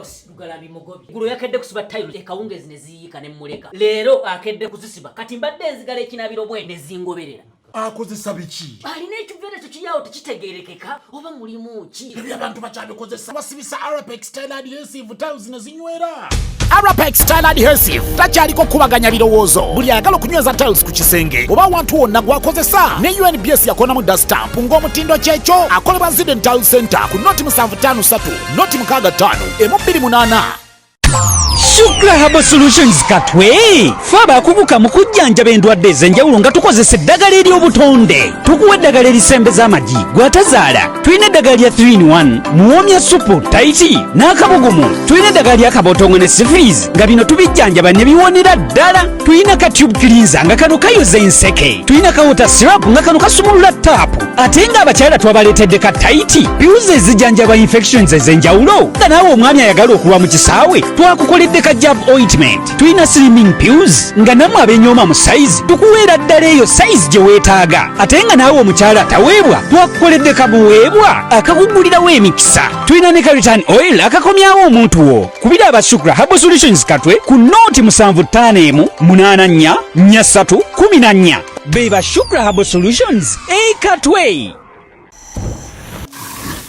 Boss Lugalabi mugobye. Gulo yakedde kusiba tayiro ekawungezi ne ziyiika ne mmuleka. Leero akedde kuzisiba. Kati mbadde nzigala ekinaabiro bwe ne zingoberera. Akozesa biki? Alina ekiveera ekyo kiri awo tekitegeerekeka oba mulimu ki? Ebyo abantu bakyabikozesa. Basibisa Arapex Tile Adhesive tiles ne zinywera. Arapex Tile Adhesive takyaliko kukubaganya birowoozo. Buli ayagala okunyweza tiles ku kisenge oba awantu wonna gw'akozesa ne UNBS yakonamu dda stamp ng'omutindo kyekyo akolebwa Ziden Tile Center ku noti 753 noti 65 emu 28. Shukra Herbal Solutions Katwe ffe abakuguka mu kujjanjaba endwadde ez'enjawulo nga tukozesa eddagala ery'obutonde. Tukuwa eddagala erisembeza amagi gw'atazaala. Tulina eddagala lya 3 in 1 muwoomya supu tayiti n'akabugumu. Tulina eddagala lya kabotongo ne syphilis nga bino tubijjanjaba ne biwonera ddala. Tulina ka tube cleanser nga kano kayoza enseke. Tulina ka water syrup nga kano kasumulula taapu. Ate ng'abakyala twabaleetedde ka tayiti pills ezijjanjaba infections ez'enjawulo nga naawe omwami ayagala okulwa mu kisaawe twakukoledde ka jab ointment. Tulina slimming pills nga nammwe abenyooma mu sayizi tukuweera ddala eyo sayizi gye weetaaga. Ate nga naawe omukyala ataweebwa twakukoledde kabuweebwa akakugulirawo emikisa. Tulina ne ka return oil akakomyawo omuntu wo. Kubira aba Shukra Herbal Solutions Katwe ku nooti 751 84 43 14. Be ba Shukra Herbal Solutions e Katwe.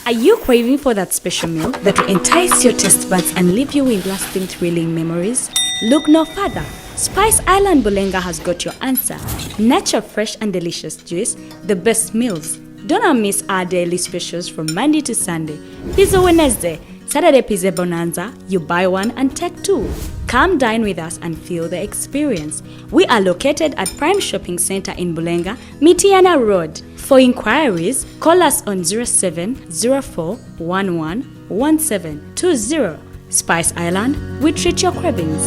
Are you craving for that special meal that will entice your taste buds and leave you with lasting thrilling memories? Look no further. Spice Island Bulenga has got your answer. Natural, fresh and delicious juice, the best meals. Don't miss our daily specials from Monday to Sunday. Pizza Wednesday, Saturday Pizza Bonanza, you buy one and take two. Come dine with us and feel the experience. We are located at Prime Shopping Center in Bulenga, Mitiana Road. For inquiries, call us on 0704111720. Spice Island, we treat your cravings.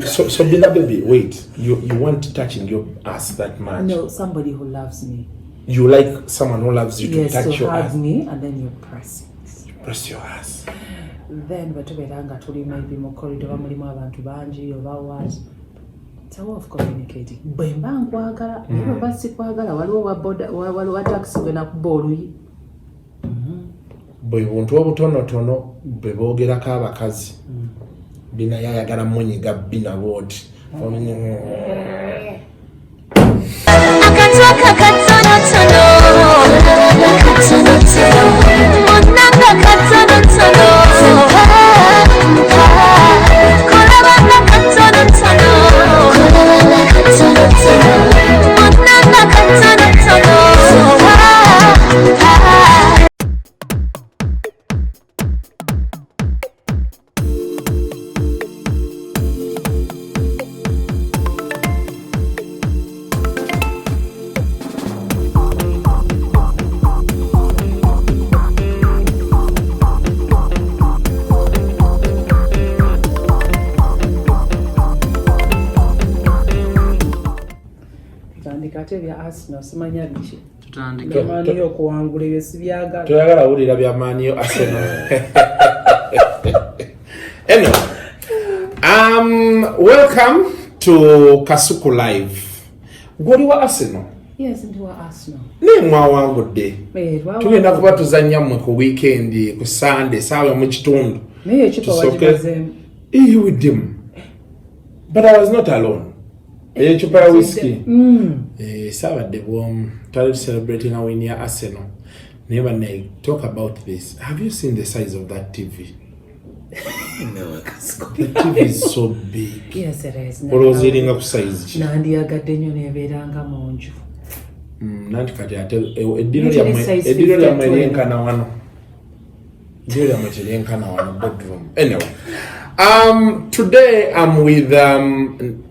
So Bina baby, wait. You want touching your ass that much? No, somebody who loves me. You like someone who loves you to Yes, touch to your hug ass? me and then you press it. Press your ass. Then bwe tubeera nga tuli maybe mu corridor oba mulimu abantu bangi oba what. It's a way of communicating. Bwe mba nkwagala, naye bwe mba sikwagala, waliwo wa boda, waliwo wa taxi gwe nakuba oluyi. Bwe buntu obutonotono bwe boogerako abakazi. Bina yayagala munyiga bina bw'oti. Akataka katonotono, katonotono, munanga katonotono, kolabanga katonotono, katonotono, munanga katonotono. Tutandika ate ebya Arsenal simanya biki. Tutandike. Byamaanyi okuwangula ebyo sibyagala. Toyagala wulira bya Man U, Arsenal. Anyway, welcome to Kasuku Live. Gwoli wa Arsenal? Yes, ndi wa Arsenal. Naye mwawangudde. Eh, twawangudde. Tugenda kuba tuzannya mmwe ku weekend ku Sunday saawa mu kitundu. Naye ekipa wagimazeemu. Iyiwiddemu. But I was not alone. Ecupa ya whiskey. Saabadde bwomu. Twali celebrating a win ya Arsenal. Naye bannaye, talk about this. Have you seen the size of that TV? The TV is so big. Yes, it is. Olowooza eringa ku size ki? Nandiyagadde nnyo neebeeranga mu nju. Nanti kati ate eddiro Nti ne lyammwe size eddiro lyammwe 52 lyenkana wano. Eddiro lyammwe teryenkana wano bedroom. Anyway, today I'm with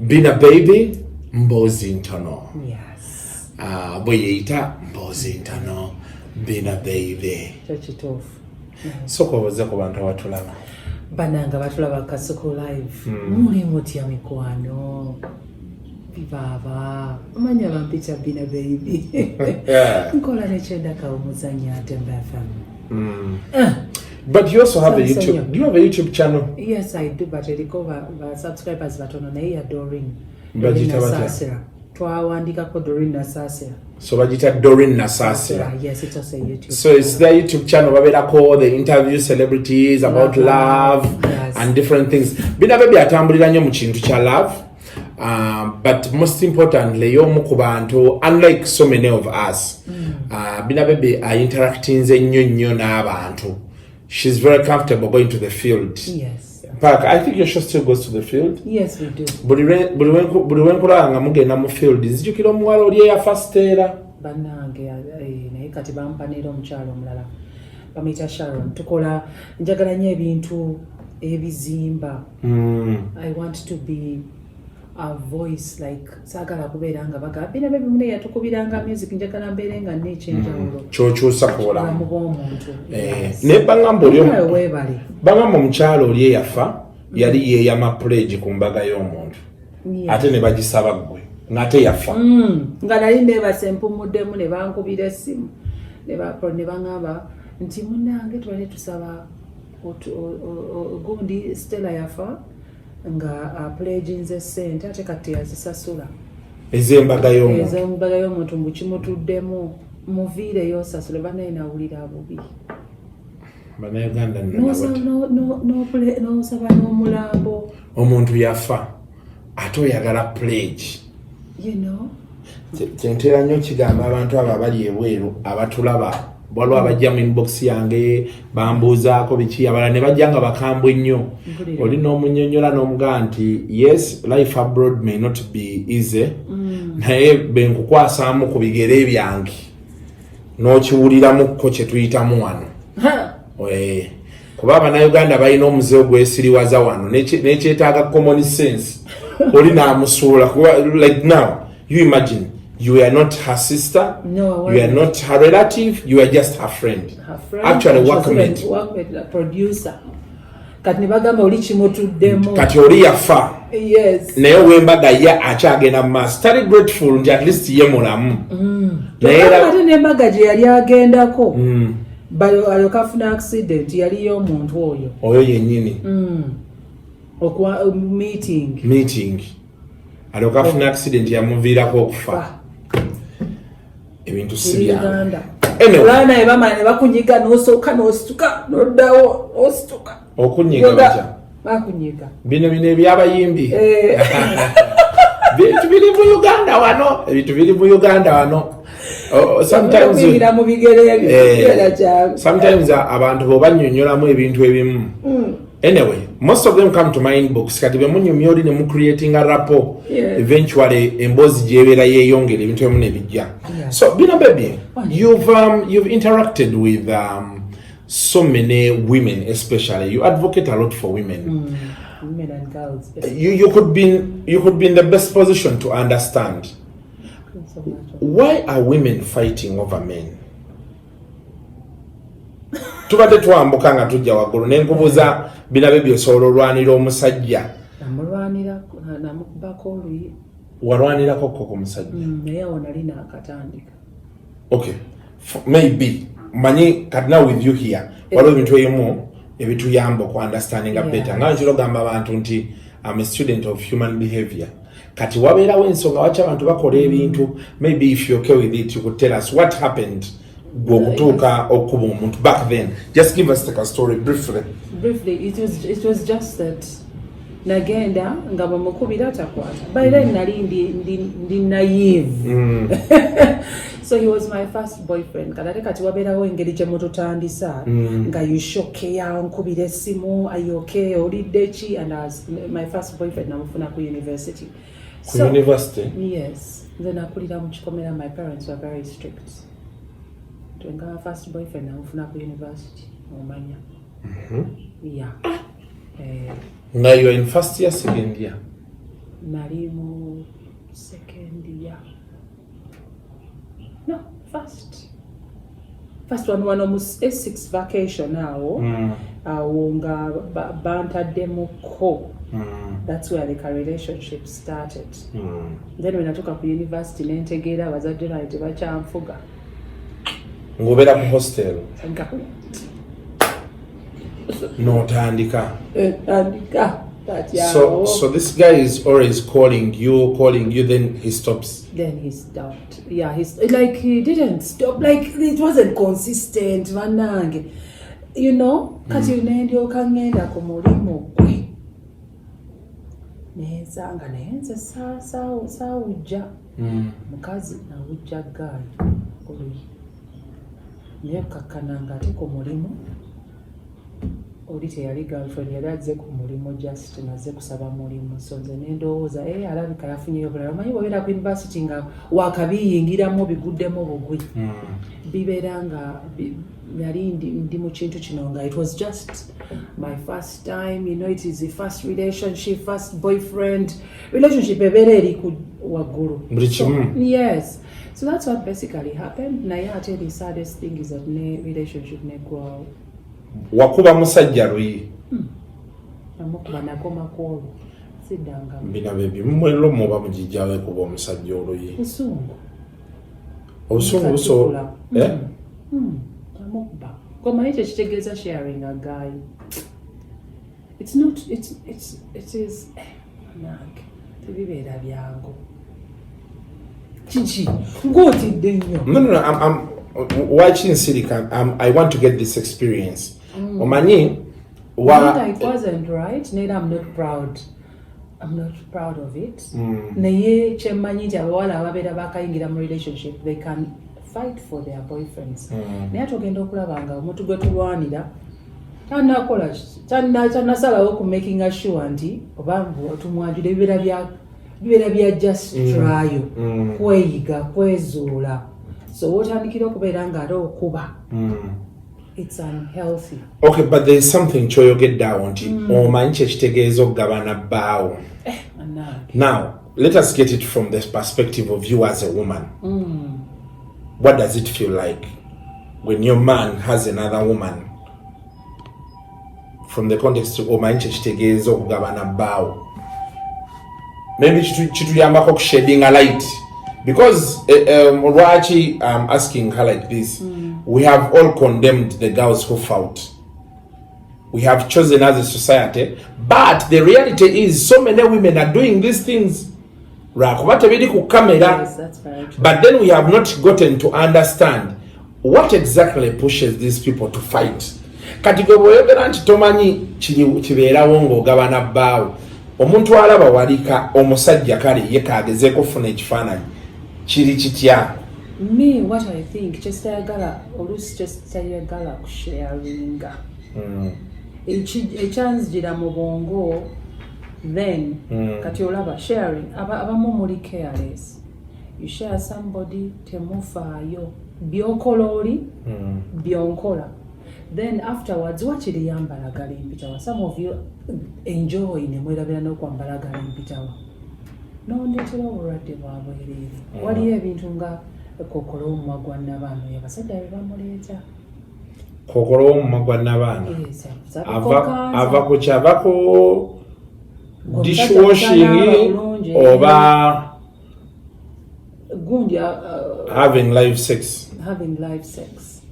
Bina Baby Mbozi Ntono. Yes. Bwe yeeyita Mbozi Ntono Bina Baby. Kyo kituufu. Sooka obuuze ku bantu abatulaba. Bannange batulaba Kasuku Live. Muli mutya mikwano? Bibaaba. Omanya bampita Bina Baby. Nkola nekyendaka omuzannya Temba FM. But you also have a Sorry, YouTube. sorry. Do you have a YouTube channel? Yes, I do, but eriko ba subscribers batono naye ya Doreen. Bagiyita Doreen batya? Asaasira. Twawandikako Doreen Nasasira. So bagita Doreen Nasasira. Yes, it's also a YouTube. So it's their YouTube channel, babeerako they interview celebrities about love, and different things. Bina Baby atambulira nnyo mu kintu kya love, but most importantly y'omu ku bantu, unlike so many of us, Bina Baby interactinze nnyo nnyo n'abantu. She's very comfortable going to the field. Mpaka I think your show still goes to the field. Yes, we do. Buli lwenkulaba nga mugenda mu field, nzijukira omuwala oli eyafa Stella. Bannange, naye kati bampa neera omukyalo omulala, bamuyita Sharon. Tukola, njagala nnyo ebintu ebizimba. I want to be a voice, like saagala kubeera nga bagamba Bina Baby mune yatukubiranga music. Njagala mbeere nga nna ekyenjawulo Kyokyusa ku bulamu bulamu bw'omuntu. Eh, naye bagamba oli Naye weebale. Bagamba omukyalo oli eyafa yali yeeyama pledge ku mbaga y'omuntu, ate ne bagisaba ggwe ng'ate yafa. Nga nali neebase, mpumuddemu, ne bankubira essimu ne baŋŋamba nti munnange tubadde tusaba gundi Stella yafa nga apledginze sente, ate kati teyazisasula. Ez'embaga y'omuntu. Ez'embaga y'omuntu, mbu kimutuddemu, muviireyo osasule. Banaye nawulira bubi. Bannayuganda nno nabo N'osaba n'omulambo. Omuntu yafa ate oyagala pledge. Kyentera nnyo kigamba abantu abo abali ebweru abatulaba, waliwo abajja mu inbox yange bambuuzaako biki, abalala ne bajja nga bakambwe nnyo. Mpulira. Oli n'omunyonyola n'omugaa nti yes, life abroad may not be easy, naye benkukwasaamu ku bigere byange n'okiwuliramukko kye tuyitamu wano. Eh, kuba abannayuganda balina omuze ogwesiriwaza wano, nekyetaaga common sense oli n'amusuula. Kuba like now you imagine you are not her sister, No, I you are wasn't. not her relative, you are just her friend. Her friend, Actually, and she was workmate. even workmate, a producer. Kati ne bagamba oli kimutuddemu. Kati oli yafa, naye ow'embaga ye akyagenda mu maaso, tali grateful nti at least ye mulamu. Naye ate n'embaga gye yali agendako, alyoka afuna accident, yaliyo omuntu oyo. Oyo yennyini. Okwa meeting. Meeting, alyoka afuna accident yamuviirako okufa. Fa. Ebintu si Eri byangu. Uganda. Anyway. Olaba naye bamala ne bakunyiga, n'osooka n'osituka n'oddawo osituka. Okunyiga batya? Bakunyiga. Bino ebyabayimbi. Eh. Bintu biri mu Uganda wano, ebintu biri mu Uganda wano. Oh, sometimes okuyingira mu bigere ebyo Eh, kibeera kyangu. Sometimes abantu bw'obannyonnyolamu ebintu ebimu, anyway, most of them come to my inbox. Kati bemunyumya oli ne mucreatinga rapport, eventually emboozi gyebeera yeeyongera, ebintu ebimu ne bijja. So Bina Baby, you've interacted with so many women, especially you advocate a lot for women. Women and girls. You could be in the best position to understand So much. why are women fighting over men. Tubadde twambuka nga tujja waggulu nenkubuuza, Bina Baby, osobola olwanira omusajja? Namulwanira, namukubako oluyi. Walwanirako ko ku musajja? Naye awo nali naakatandika. Okay, maybe manyi kati now with you here waliwo ebintu ebimu ebituyamba okuunderstandinga better, nga nkira ogamba abantu nti am a student of human behavior. Kati wabeerawo ensonga waki abantu bakola ebintu. Maybe if you're okay with it, you could tell us what happened gwe okutuuka okukuba omuntu back then. Just give us like a story briefly. Briefly, it was just that nagenda nga bwemukubira takwata. By then nali ndi naive. So he was my first boyfriend. Kati ate kati wabeerawo engeri gye mututandisa nga you show care, nkubira essimu, "Are you okay? Olidde ki?" And as my first boyfriend namufuna ku university. Ku university? Yes, nze nakulira mu kikomera. My parents were very strict. Nga first boyfriend namufuna ku university, omanya, yeah. Eh, Nga you are in first year, second year? Nali mu second year, no, first one, wano mu S6 vacation awo. Awo nga bantaddemuko. That's where the relationship started. Then when natuuka ku university nentegeera abazadde bange tebakyanfuga. Ng'obeera ku hostel? Nga N'otandika? Tandika. Kati So, awo so this guy is always calling you, then he stops. Then he stopped. Yeah, he's like, he didn't stop, like it wasn't consistent, bannange. Kati nendyoka ngenda ku mulimu gwe nensanga, naye nze saawujja mukazi, nawujja guy oluyi, naye kakkananga ate ku mulimu oli teyali girlfriend, yali azze ku mulimu, just nazze kusaba mulimu. So nze nendowooza, eh, alabika yafunyeyo bulala. Omanyi bwobeera ku university nga wakabiyingiramu, biguddemu bugwi, bibeera nga nali ndi mu kintu kino nga it was just my first time. It is the first relationship, first boyfriend relationship, ebeera eri ku waggulu. Buli kimu. Yes, so that's what basically happened. Naye ate the saddest thing is that ne relationship neggwawo. Wakuba musajja luyi? Namukuba, nakomako olwo, siddangamu. Bina bye mwello muba mugijjawo ekuba omusajja oluyi. Busungu. Obusungu buso. Katukula. Eh? Namukuba. Gomanyi kyekitegeeza sharing a guy? It's not it's, it's, it is eh, nange tebibeera byangu. Kiki ng'otidde nnyo? No, I'm waki nsirika? I want to get this experience. Omanyi wa Neither it wasn't right, neither I'm not proud, I'm not proud of it. Naye kyemmanyi nti abawala ababeera bakayingira mu relationship, they can fight for their boyfriends, naye ate ogenda okulaba nga omuntu gwe tulwanira tanakola, tanasalawo ku making sure nti oba tumwanjula. Bibeera bya just trial, kweyiga, kwezuula. So wotandikira okubeera nga ate okuba, it's unhealthy. Okay, but there is something kyoyogedde awo nti omanyi kyekitegeeza okugabana bbaawo. Anange. Now let us get it from the perspective of you as a woman. What does it feel like when your man has another woman? From the context omanyi kyekitegeeza okugabana bbaawo, maybe kituyambako okushedinga light, because lwaki I'm asking her like this, we have all condemned the girls who fought. We have chosen as a society, but the reality is so many women are doing these things lwakuba tebiri ku kamera. Yes, that's very true. But then we have not gotten to understand what exactly pushes these people to fight. Kati gwe bw'oyogera nti tomanyi kibeerawo ng'ogabana bbaawo, omuntu alaba walika omusajja, kale ye kagezeeko okufuna ekifaananyi kiri kitya? Me, what I think, kyesitayagala oluusi, kyesitayagala kusharinga. Ekyanzijira mu bwongo then kati olaba sharing, abamu muli careless. You share somebody, temufaayo byokola oli byonkola, then afterwards wakiri yambala galimpitawa. Some of you enjoy nemwerabira n'okwambala galimpitawa, nondeetera obulwadde bwa bwereere. Waliyo ebintu nga kookolo w'omumwa gwa nnabaana, oyo abasajja be bamuleeta. Kookolo w'omumwa gwa nnabaana? Yes, Ava ava ku kyava ku Gwe dishwashing omusajja bulungi. Oba Gundi having live sex? Having live sex.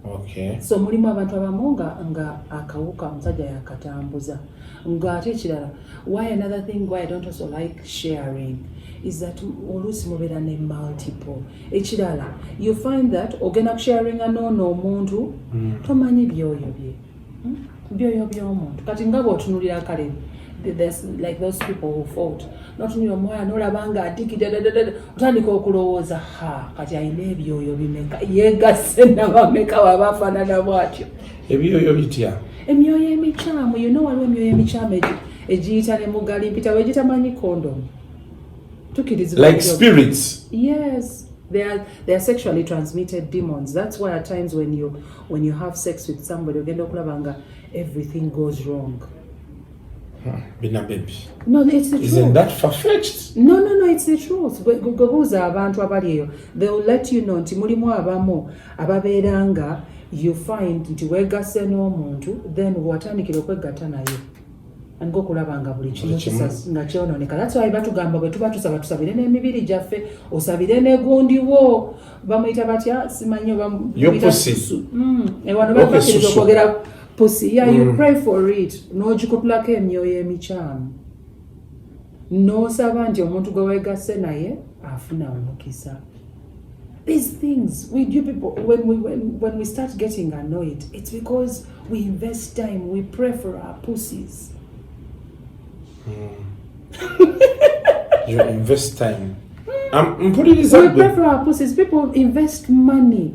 Okay. So mulimu abantu abamu nga akawuka omusajja yakatambuza. Nga ate ekirala, why, another thing why I don't also like sharing is that oluusi mubeera ne multiple. Ekirala, you find that ogenda kusharinga noono omuntu, tomanyi byoyo bye. Byoyo by'omuntu. Kati nga bw'otunulira, kale there's like those people who fought, notunulira omwana nolaba nga atikidadadada, otandika okulowooza, ha, kati alina ebyoyo bimeka, yegasse nabameka waba afaanana bwatyo? Ebyoyo bitya? Emyoyo emikyamu. Waliwo emyoyo emikyamu egiyita ne mugali mpitawo, egitamanyi condom, tukirizibwa. Like spirits? Yes, they are sexually transmitted demons. That's why at times when you have sex with somebody, ogenda okulaba nga everything goes wrong. Bina baby. No, it's the Isn't truth. that far-fetched? No, it's the truth. Gwe buuza abantu abali eyo, they will let you know nti mulimu abamu ababeera nga you find nti weegasse n'omuntu, then watandikira okwegatta naye andika okulaba nga buli kimu Buli kimu. nga kyonooneka. That's why batugamba bwe tuba tusaba, tusabire n'emibiri gyaffe, osabire negundiwo, bamuyita batya, simanyi oba Yo bamuyita pussy. susu. Wano Okay, bakkiriza susu. okwogera. Pussy, yeah, you pray for it, n'ogikutulako emyoyo emikyamu, n'osaba nti omuntu gwe weegasse naye afuna omukisa. These things we do, people, when we start getting annoyed, it's because we invest time, we pray for our pussies. You invest time. Mpuliriza. We pray Gwe for our pussies. People invest money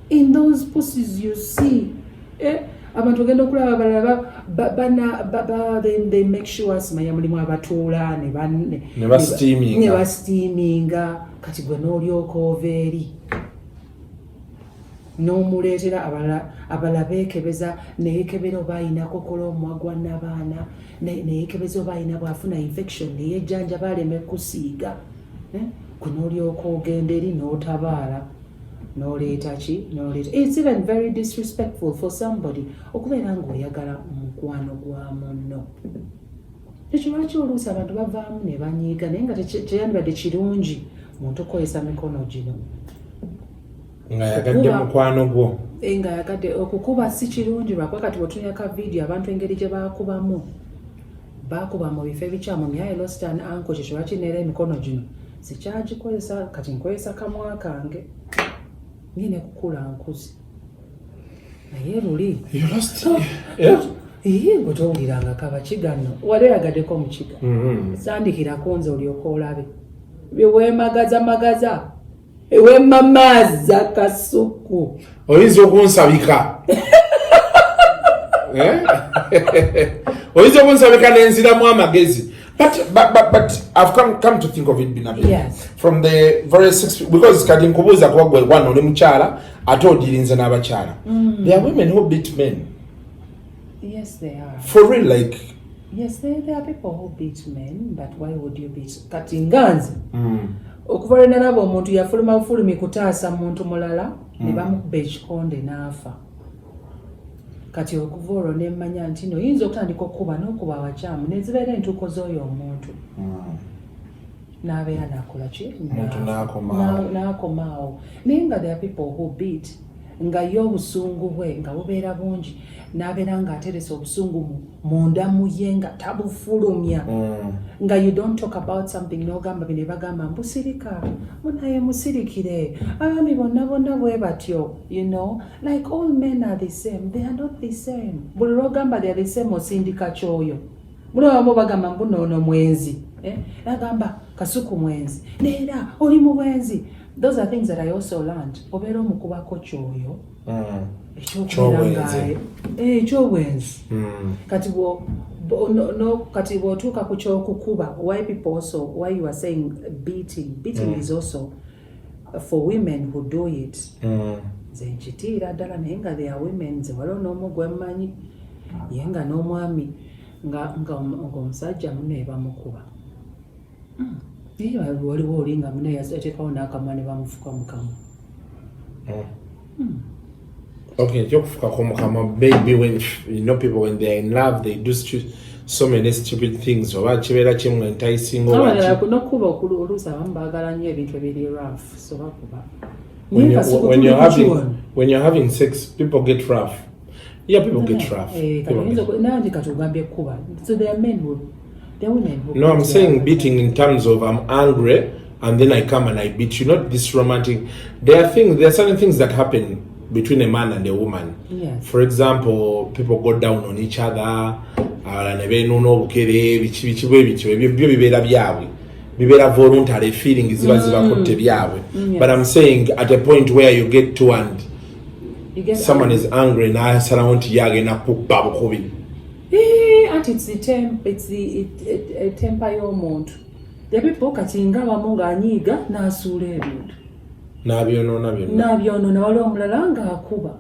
in those pussies, you see, eh? Abantu ogenda okulaba abalala they make sure simanya mulimu abatuula ne Ne basteaminga. Ne basteaminga. Kati gwe n'olyoka ova eri n'omuleetera abalala. Abalala beekebeza, neyekebera oba ayina kokola omumwa gwa nabaana, neyekebeza oba ayina, bw'afuna infection neyejjanjaba aleme kusiiga. Eh? Gwe n'olyoka ogenda eri n'otabaala n'oleeta ki, n'oleeta. It's even very disrespectful for somebody okubeera ng'oyagala mukwano gwa munno. Ekyo lwaki oluusi abantu bavaamu ne banyiiga, naye nga teyandibadde kirungi muntu kukozesa mikono gino. Nga yagadde Okuba- mukwano gwo. Eh, nga yagadde okukuba si kirungi, lwakuba kati bwetunya ka vidiyo abantu engeri gye bakubamu, bakuba mu bifo ebikyamu. Me, I lost an uncle. Kyekyo lwaki neera emikono gino sikyagikozesa, kati nkozesa kamwa kange ngine kukula nkuzi, naye luli You lost, yeah? Iye, gwe towuliranga kabakiga nno, wali oyagaddeko mukiga? Mhm. Sandikirako nze olyoka olabe byeweemagaza magaza ewemamaaza kasuku. Oyinza okunsabika. Eh? Oyinza okunsabika nenziramu amagezi, but I've come to think of it, Binabi. Yes. From the various six, because kati nkubuuza kuba gwe one oli mukyala ate odirinze n'abakyala. There are women who beat men. Yes, they are. For real, like Yes, there are people who beat men, but why would you beat? Kati nga nze okuva lwe nalaba omuntu yafuluma bufulumi kutaasa muntu mulala ne bamukuba ekikonde n'afa, kati okuva olwo nemmanya nti no oyinza okutandika okukuba n'okuba abakyamu nezibeera entuuko z'oyo omuntu n'abeera nakola ki? Omuntu n'akomaawo. N'akomaawo. Naye nga there are people who beat nga ye obusungu bwe nga bubeera bungi, n'abeera ng'ateresa obusungu munda mu ye nga tabufulumya, nga you don't talk about something n'ogamba bino bagamba mbusirika munaye musirikire, abaami bonna bonna bwe batyo, like all men are the same. They are not the same. Buli lwogamba they are the same, osindika kyoyo. Muli abamu bagamba mbu noono mwenzi, eh? Nagamba kasuku mwenzi, neera oli mu bwenzi. Those are things that I also learned. Obeera omukubako kyoyo ekyokubeera nga Kyobwenzi. Eh, ekyobwenzi. Kati no, kati bw'otuuka ku kyokukuba, why people also, why you are saying beating is also for women who do it. Nze nkitiira ddala, naye nga there are women, nze waliwo n'omu gwe mmanyi ye nga n'omwami nga ng'omusajja munne bamukuba. Naye waliwo oli nga munne yateekawo n'akamwa ne bamufuka mu kamwa. Okay, ekyokufukako mukama, maybe when you know people, when they are in love, they do so many stupid things, oba kibeera kimu enticing oba Abalala n'okukuba oluusi abamu baagala nnyo ebintu ebiri rough, so bakuba. When, Naye you, Kasuku, when tuli you're ku having kiwano. When you're having sex, people get rough. Yeah, people get rough. Eh, kati People nanti kati ogambye kuba, so there are men who, there are women who No, I'm beat saying their beating in terms of I'm angry and then I come and I beat you, not this romantic. There are certain things that happen between a man and a woman. For example, people go down on each other, abalala ne beenuuna obukere, biki biki bwe bityo, ebyo byo bibeera byabwe. Bibeera voluntary feeling ziba zibakutte byabwe. But I'm saying at a point where you get to and You get someone angry. Is angry n'asalawo nti ye agenda kukubba bukubi. Eh, anti it's the temp, it's the temper y'omuntu. The people kati nga abamu ng'anyiiga n'asuula ebintu. N'abyonoona byonna. N'abyonoona. Waliwo omulala ng'akuba.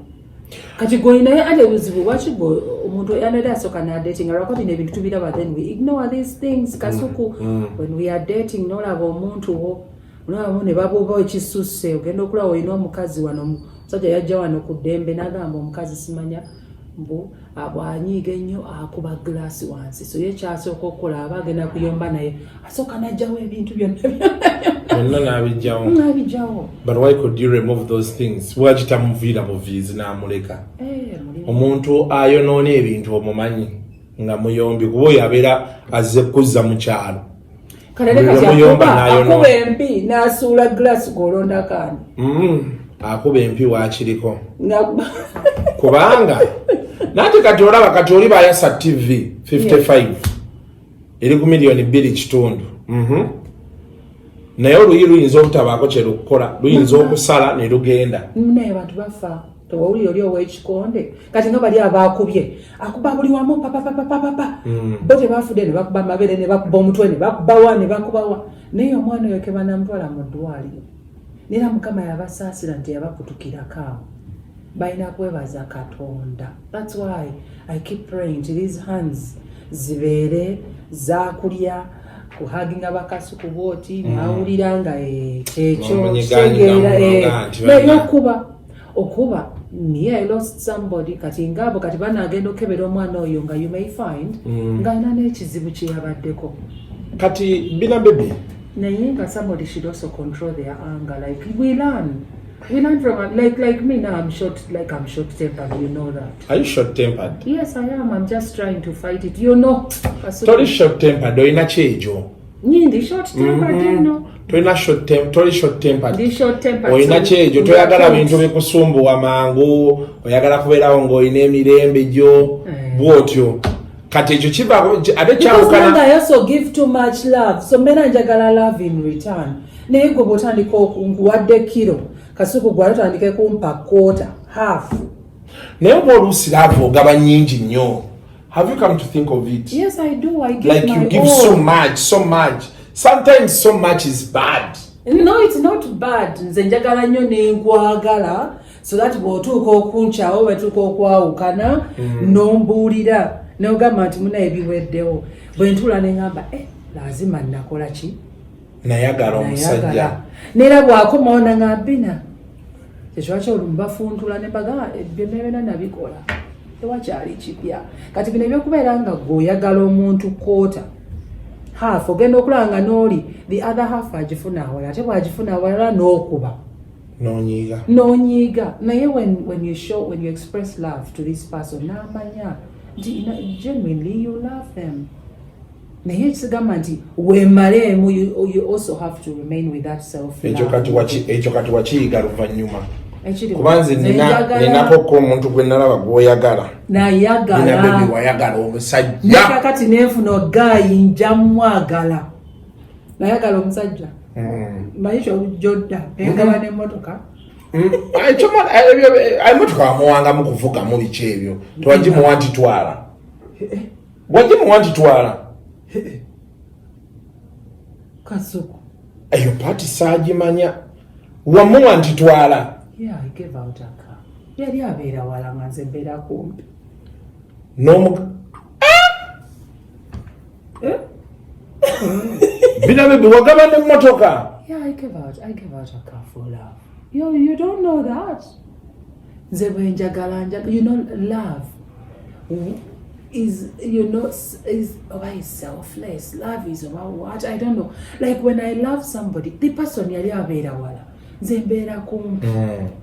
Kati gwe naye ate obuzibu lwaki gwe omuntu yanadde asooka n'adatinga, lwakuba bino ebintu tubiraba, then we ignore these things, Kasuku. When we are dating, n'olaba omuntu wo, olabamu ne babuuba ekisusse, ogenda okulaba olina omukazi wano, omusajja yajja wano ku ddembe n'agamba omukazi simanya Mbu bwanyiiga ennyo akuba glass wansi. So ye kyasooka okukola, aba agenda kuyomba naye, asooka n'ajjawo ebintu byonna byonna. Byonna n'abijjawo. N'abijjawo. But why could you remove those things? Lwaki tamuviira buviizi n'amuleka? Eh, mulimu. Omuntu ayonoona ebintu omumanyi nga muyombi, kuba oyo abeera azze kuzza mu kyalo. Kale ne kati Buli lwemuyomba akuba n'ayonoona. Akuba empi n'asuula glass, gw'olondako ani? Akuba empi waakiriko. Nga Kubanga nanti kati olaba, kati oli bayasa TV 55 eri ku miliyoni 2.5. Naye oluyi luyinza obutabaako kyelukukola, luyinza okusala ne lugenda. Naye abantu bafa. Tewawulira oli ow'ekikonde kati nga bali abaakubye, akuba buli wamu papapapapapa, bo tebafudde, ne bakuba amabere, ne bakuba omutwe, ne bakubawa, ne bakubawa, naye omwana oyo kebanamutwala mu ddwaliro, neera Mukama yabasaasira nti yabakutukirako awo. Balina kwebaza Katonda. That's why I keep praying nti these hands zibeere zakulya kuhaginga bakasuku bwoti, nawulira nga kyekyo. N'omunyiganyiga. Kitegeera. Munoga nti naye okuba me, I lost somebody. Kati ngaabo kati banagenda okebera omwana oyo nga you may find ng'alina n'ekizibu kye yabaddeko. Kati Bina Baby. Naye nga somebody should also control their anger. Like we learn from, like me now, I'm short, like I'm short tempered, you know that. Are you short tempered? Yes, I am. I'm just trying to fight it. Toli short tempered, olina kyekyo. Nyindi short tempered. Tolina short toli short tempered. Ndi short tempered. Olina kyekyo, toyagala bintu bikusumbuwa mangu, oyagala kubeerawo ng'olina emirembe gyo. Bw'otyo kati ekyo kiva ate Because nange kyawukana. I also give too much love, so mbeera njagala love in return. Naye gwe bw'otandika nkuwadde kiro, Kasuku, gwe otandike kumpa quarter, half. Naye oba oluusi love ogaba nnyingi nnyo. Have you come to think of it? Yes, I do. I give Like my you give all. so much, so much. Sometimes so much is bad. No, it's not bad. Nze njagala nnyo nenkwagala, so that bw'otuuka okunkyawo, bwetuuka okwawukana, nombuulira nogamba nti munaye biweddewo. Bwe ntuula neŋŋamba, eh, lazima nakola ki? Nayagala omusajja. Nayagala. Neera bw'akomawo naŋambina kyekyo olumu bafuntula ne baga byonna nabikola, tewakyali kipya. Kati bino ebyokubeera nga gwe oyagala omuntu quarter, half, ogenda okulaba nga n'oli the other half agifuna awalala, ate bw'agifuna awalala n'okuba Nonyiiga. N'onyiiga. Naye when you show, when you express love to this person, n'amanya nti genuinely you love them. Naye ekisigamba nti weemaleemu, you also have to remain with that self. Ekyo kati wakiyiga luvannyuma? Ekiri Kuba nze ninakokko omuntu gwe nalaba gw'oyagala. Nina Nayagala. Baby, wayagala omusajja. Nakakati nenfuna guy, nja mwagala. Nayagala omusajja. Manyi kyojodda engaba n'emmotoka. Emotoka wamuwangamu kuvugamu biki ebyo? Tewagimuwa nti twala? Wagimuwa nti twala? Kasuku. Eyo part saagimanya. Wamuwa nti twala? Yeah, I gave out a car. Yali abeera wala nga nze mbeera kumpi. N'omu Eh? Bina Baby, wagaba n'emmotoka? Yeah, I gave out a car for love. You don't know that. Nze bwe njagala njagala, love is is oba is selfless. Love is about what? I don't know. Like when I love somebody, the person yali abeera wala. Nze mbeera kumpi.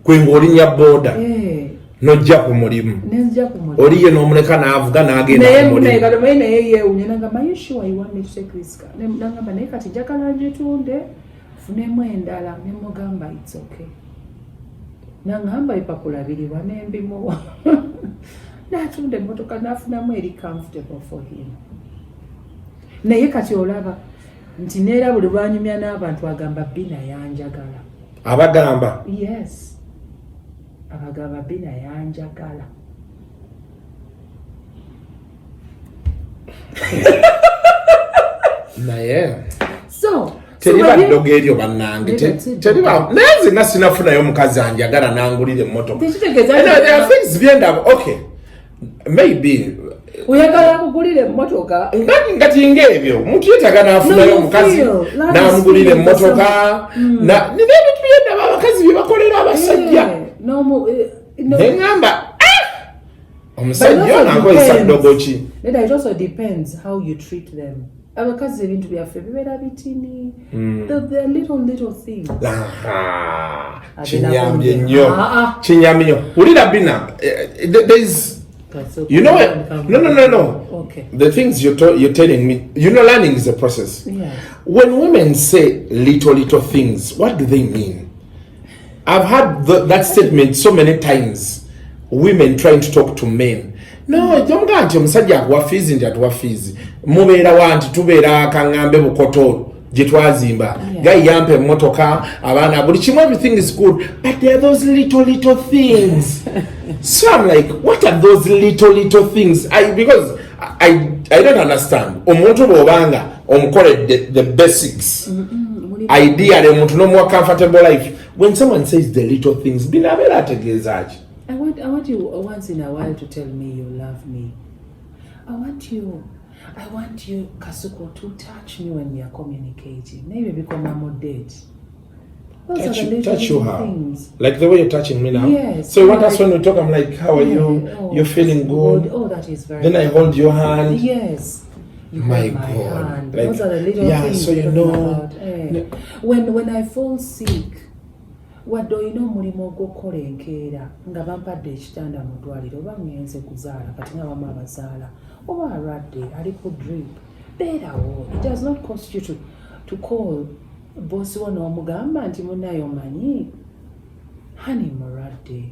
Kwe ng'olinnya booda Eh, n'ojja ku mulimu. Nenzija ku mulimu. Oli ye n'omuleka n'avuga n'agenda Naye ku mulimu. naye naye naye yeewuunya nangamba, "Are you sure you want me to take this car?" Nangamba, naye kati njagala ngitunde nfunemu endala. Ne mugamba, "It's okay." Nangamba ebipapula biriwa, nembimuwa, n'atunda emmotoka n'afunamu eri comfortable for him. Naye kati olaba nti neera buli lwanyumya n'abantu agamba Bina yanjagala. Abagamba? Yes, abagamba Bina yanjagala. Naye So teriba so ddogo eryo bannange. Teriba. Naye nze sinafunayo omukazi anjagala nangulira emmotoka. Tekitegeeza Anyway, there are things byendaba, okay, maybe oyagala akugulira emmotoka. Nga tinga ebyo omuntu yeetaaga n'afunayo No, you omukazi feel. Love is n'amugulira feeling for emmotoka. Nina ebintu byendaba abakazi bye bakolera abasajja. Eh, no. Neŋŋamba, "Ah!" Omusajja ono akozesa ddogo ki? Nedda, it also depends how you treat them. Abakazi ebintu byaffe bibeera bitini. The little little things. Aha, Agenda kinyambye kumbe. nnyo. Ah, ah. Kinyambye nnyo. Wulira Bina, there's So you know what? No. Okay. The things you're telling me, learning is a process. Yes. When women say little, little things, what do they mean? I've had that statement so many times. Women trying to talk to men. No, jomuga nti omusajja akuwa fees, nti atuwa fees. Mubeera wa, nti tubeera kaŋŋambe Bukoto gye twazimba. Guy yampa emmotoka, abaana, buli kimu, everything is good. But there are those little, little things. So I'm like, what are those little, little things? Because I don't understand. Omuntu bw'obanga omukoledde the basics, ideally omuntu n'omuwa comfortable life, when someone says the little things, bino abeera ategeeza ki? I want you once in a while to tell me you love me. I want you, Kasuku, to touch me when we are communicating. Maybe become a date. Those Touch are the you, little, touch you little how? Things. Like the way you're touching me now? Yes. So you want us when we talk, I'm like, "How are you?" Yeah. Oh, "You're feeling good?" Oh, that is very Then I hold your hand. Yes. You My hold my God. hand. Like, Those are the little yeah, things so we're you talking know- about. Eh. When I fall sick, wadde olina omulimu ogw'okukola enkeera nga bampadde ekitanda mu ddwaliro oba ngenze kuzaala, kati nga bamu abazaala oba alwadde ali ku drip, beerawo. It does not cost you to call bosi wo n'omugamba nti munnaye omanyi hani mulwadde.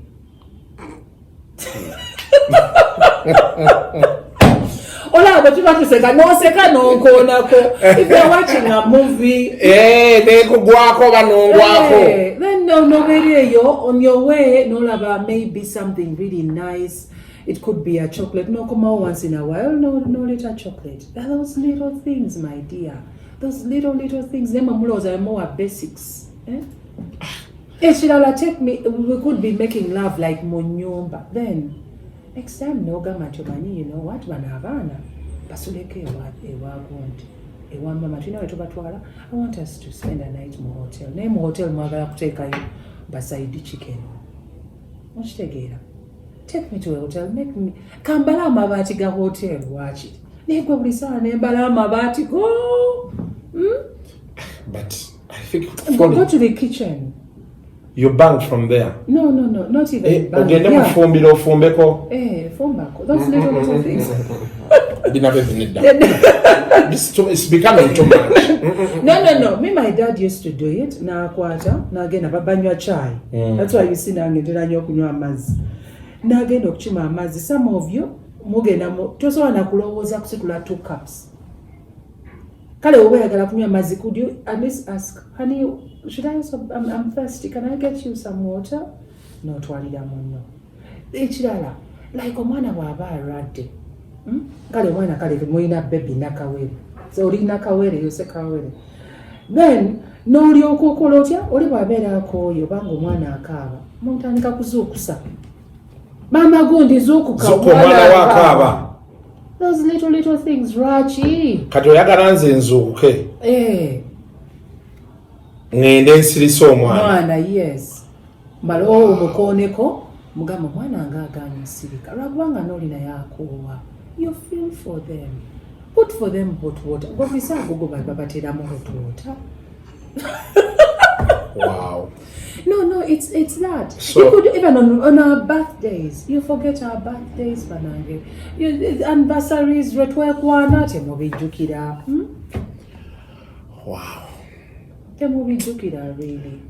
Olaba bwe tuba tuseka n'oseka n'onkoonako. If you're watching a movie, Eh, nekugwako oba nongwako. Eh, then no nobeera eyo on your way nolaba maybe something really nice. It could be a chocolate. Nokomawo once in a while noleta chocolate. They're those little things, my dear, those little little things. Nemwe mulowooza muwa basics, eh? Ekirala, take me, we could be making love like mu nyumba, then next time nogamba nti omanyi, you know what, bano abaana basuleko ewa gundi, ewa mama, tulina we tubatwala. I want us to spend a night mu hotel. Naye mu hotel mwagala kuteekayo ba side chicken, okitegeera? Take me to a hotel, make me kambala amabaati ga hotel waakiri, naye gwe buli saawa nembala amabaati go. But I think Go to the kitchen. You bang from there. No, not even Eh, bang. ogende Yeah. mufumbiro ofumbeko. Eh, fumbako. Those little little things. Binabe binedda. It's becoming too much. No. Me, my dad used to do it. N'akwata, n'agenda babanywa chai. That's why you see nange ntera nnyo okunywa amazzi. N'agenda okukima amazzi. Some of you mugenda mu tosobola na kulowooza kusitula two cups. Kale oba oyagala kunywa amazzi, could you at least ask, "Honey, should I also, I'm thirsty, can I get you some water?" N'otwalira munno. Ekirala, like omwana bw'aba alwadde, Kale omwana, kale mulina baby nakawere, so oli nakawere yose kawere, then n'olyoka okola otya? Oli bw'abeera akooye obanga omwana akaaba, mutandika kuzuukusa, "Maama gundi, zuukuka." Zuuka, omwana we akaaba. Those little little things, lwaki? Kati oyagala nze nzuukuke Eh, ŋŋende nsirise omwana? Mwana, yes, mala omukooneko, mugamba omwana nga agaanye osirika lwakubanga nooli naye akoowa. You feel for them, put for them hot water. Gwe agogo babateramu hot water. Wow. No, it's that. So- You could even on our birthdays, you forget our birthdays, banange. Anniversaries, lwe twekwana temubijjukira. Wow. Temubijjukira really.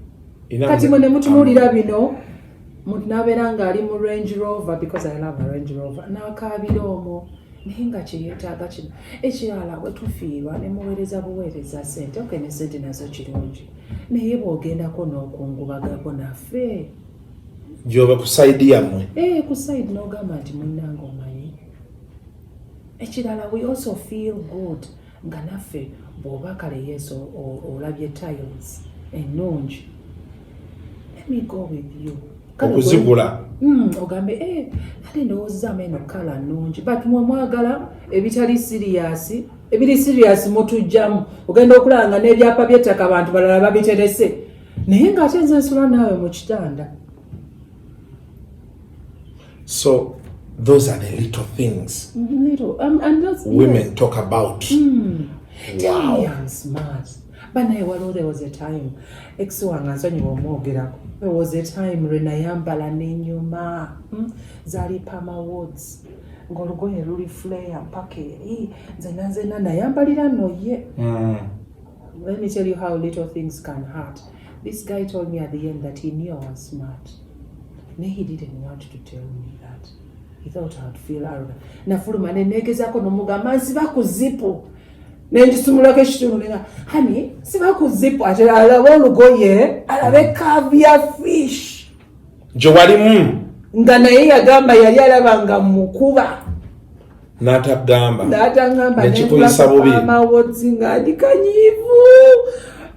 Ina Kati mwe ne mutunuulira bino, muntu n'abeera ng'ali mu Range Rover, because I love a Range Rover, n'akaabira omwo naye nga kyeyeetaaga kino. Ekirala, bwe tufiirwa ne muweereza buweereza ssente, okay, ne ssente nazo kirungi, naye bw'ogendako n'okungubagako naffe. Gyobe ku side yammwe. Eh, ku side n'ogamba nti munnange omanyi. Ekirala, we also feel good nga naffe bw'oba kale yesu olabye tiles ennungi, let me go with you. Kale Okuzigula. Ogambe eh, ate ndowoozaamu eno colour nnungi, but mwe mwagala ebitali serious. Ebiri serious mutujjamu. Ogenda okulaba nga n'ebyapa by'ettaka abantu balala babiterese, naye ng'ate nze nsula naawe mu kitanda. So Those are the little things Little, and that's, women yes. talk about. Tell me I'm smart. Banaye, waliwo, there was a time, ex wange, ansonyiwa omwogerako, there was a time lwe nayambala n'enyuma, Zaali Pama Awards, ng'olugoye luli flare mpaka eri. Nzena nzena nayambalira nno ye. Let me tell you how little things can hurt. This guy told me at the end that he knew I was smart, naye he didn't want to tell me that. He thought I'd feel arrogant. Nafuluma neneegezaako nomugamba nsiba ku zipu, nengisumulako ekitundu, nenga, "Honey, siba ku zipu," ate alabe olugoye, alabe caviar fish Gye walimu. Nga naye yagamba yali alaba nga mukuba. N'atagamba. N'atangamba. Nekikuyisa bubi. Amawodzi nga ndi kanyiivu,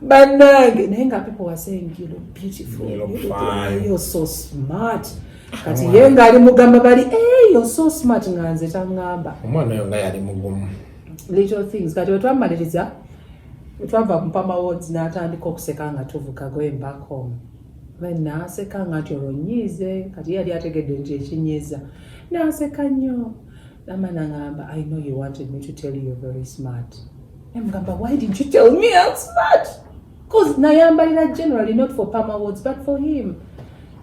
bannange, naye nga people were saying, "You look beautiful." You look "You look fine." You're so smart." Kati ye ng'ali mugamba bali, "Hey, you're so smart," nga nze taŋŋamba. Omwana oyo nga yali mugumu. Little things. Kati wetwamaliriza, twava mu Pama Awards, n'atandika okuseka nga tuvuga going back home. Then n'aseka nga nti olwo nyiize. Kati ye yali ategedde nti ekinyiiza, n'aseka nnyo, nama nangamba, "I know you wanted me to tell you you're very smart." Nemugamba, "Why didn't you tell me I'm smart? 'Cause nayambalira generally not for Pama Awards but for him."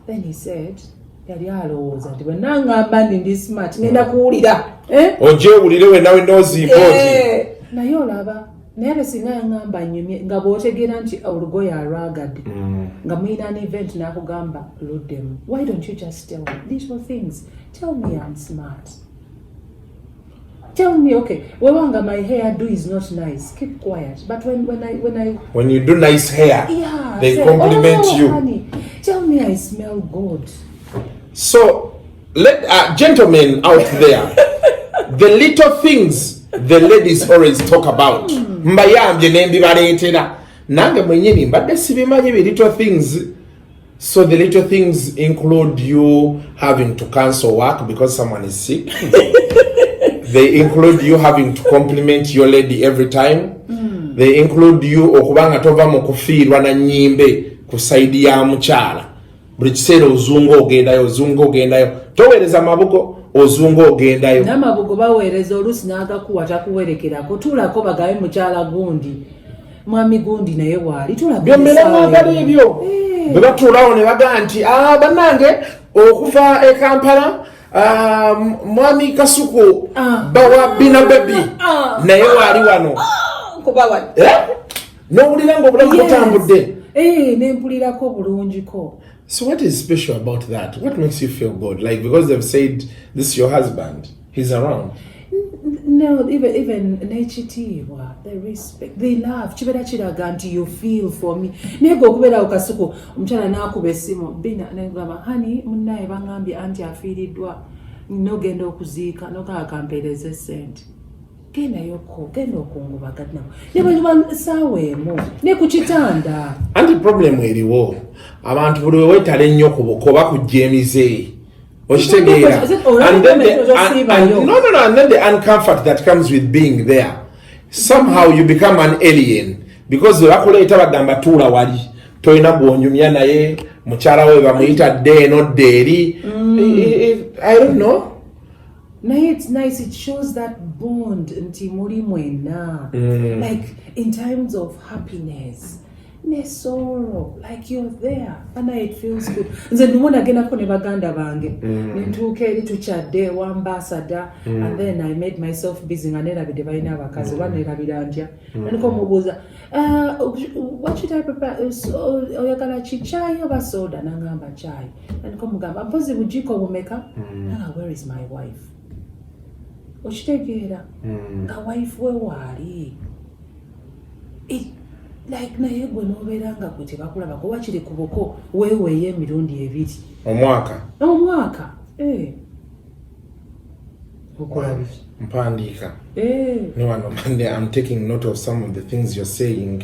Then he said yali alowooza nti bwe nangamba nti ndi smart, ngenda kuwulira, eh? Ojewulire wenna wenna ozimba oti. Eh, naye olaba, naye ate singa yaŋŋamba nyumye, nga bw'otegeera nti olugoye alwagadde, nga mulina an event, n'akugamba luddemu. Why don't you just tell me little things? Tell me I'm smart. Tell me, okay, wewanga my hair do is not nice, keep quiet. But when I When you do nice hair, yeah, they say, compliment "Oh, you. Honey, tell me I smell good." So let gentlemen out there, the little things the ladies always talk about, mbayambye nembibaleetera, nange mwenyini mbadde sibimanyi bi little things. So the little things include you having to cancel work because someone is sick. They include you having to compliment your lady every time. They include you okubanga tova mu kufiirwa na nyimbe ku side ya mukyala. Buli kiseera ozunga ogendayo, ozunga ogendayo, toweereza mabugo, ozunga ogendayo. N'amabugo baweereza, oluusi n'agakuwa takuwerekerako, tuulako bagabe mukyala gundi, mwami gundi naye waali. Byonna mwagala ebyo. Bwe batuulawo ne bagaa nti, "Ah, bannange, okuva e Kampala, ah, mwami Kasuku." Ah. Bawa Bina Baby naye waali wano. Eh? N'owulira nga obulamu butambudde. Nempulirako bulungiko. So what is special about that? What makes you feel good? Like, because they've said this is your husband, he's around. No, even n'ekitiibwa, the respect, the love, kibeera kiraga nti you feel for me. Naye gwe okubeerawo Kasuku, omukyala n'akuba essimu, "Bina," negamba, "Honey, munnaye baŋŋambye anti afiiriddwa, nogenda okuziika," nogaa, "Kampeereze sente." Gendayoko, genda okungubaga nabo ne bwe saawa emu ne ku kitanda. Anti problem eriwo, abantu buli we weetala ennyo ku buko bakujja emize, okitegeera? And then the, and, no, and then the uncomfort that comes with being there, somehow you become an alien, because bwe bakuleeta bagamba, "Tuula wali, tolina gwonyumya naye." Mukyala we bamuyita dde eno, dde eri. I don't know. Naye it's nice, it shows that bond nti muli mwenna, like in times of happiness ne sorrow, like you're there. Bana, it feels good. Nze lumu nagendako ne baganda bange, nentuuka eri tukyadde ewa ambassador, and then I made myself busy nga nerabidde balina abakazi, oba nerabira ntya. Nandika omubuuza, "What should I prepare? So, oyagala ki, chai oba soda?" Nangamba, "Chai." Nandika omugamba, "Mpozi bujiiko bumeka?" Nanga, "Where is my wife?" Okitegeera nga wife we waali. Like, naye gwe n'obeera nga gwe tebakulabako, wakiri ku buko weeweeyo emirundi ebiri Omwaka. Omwaka, eh. Okola biki? Mpandiika. Eh. No, no, Monday, I'm taking note of some of the things you're saying.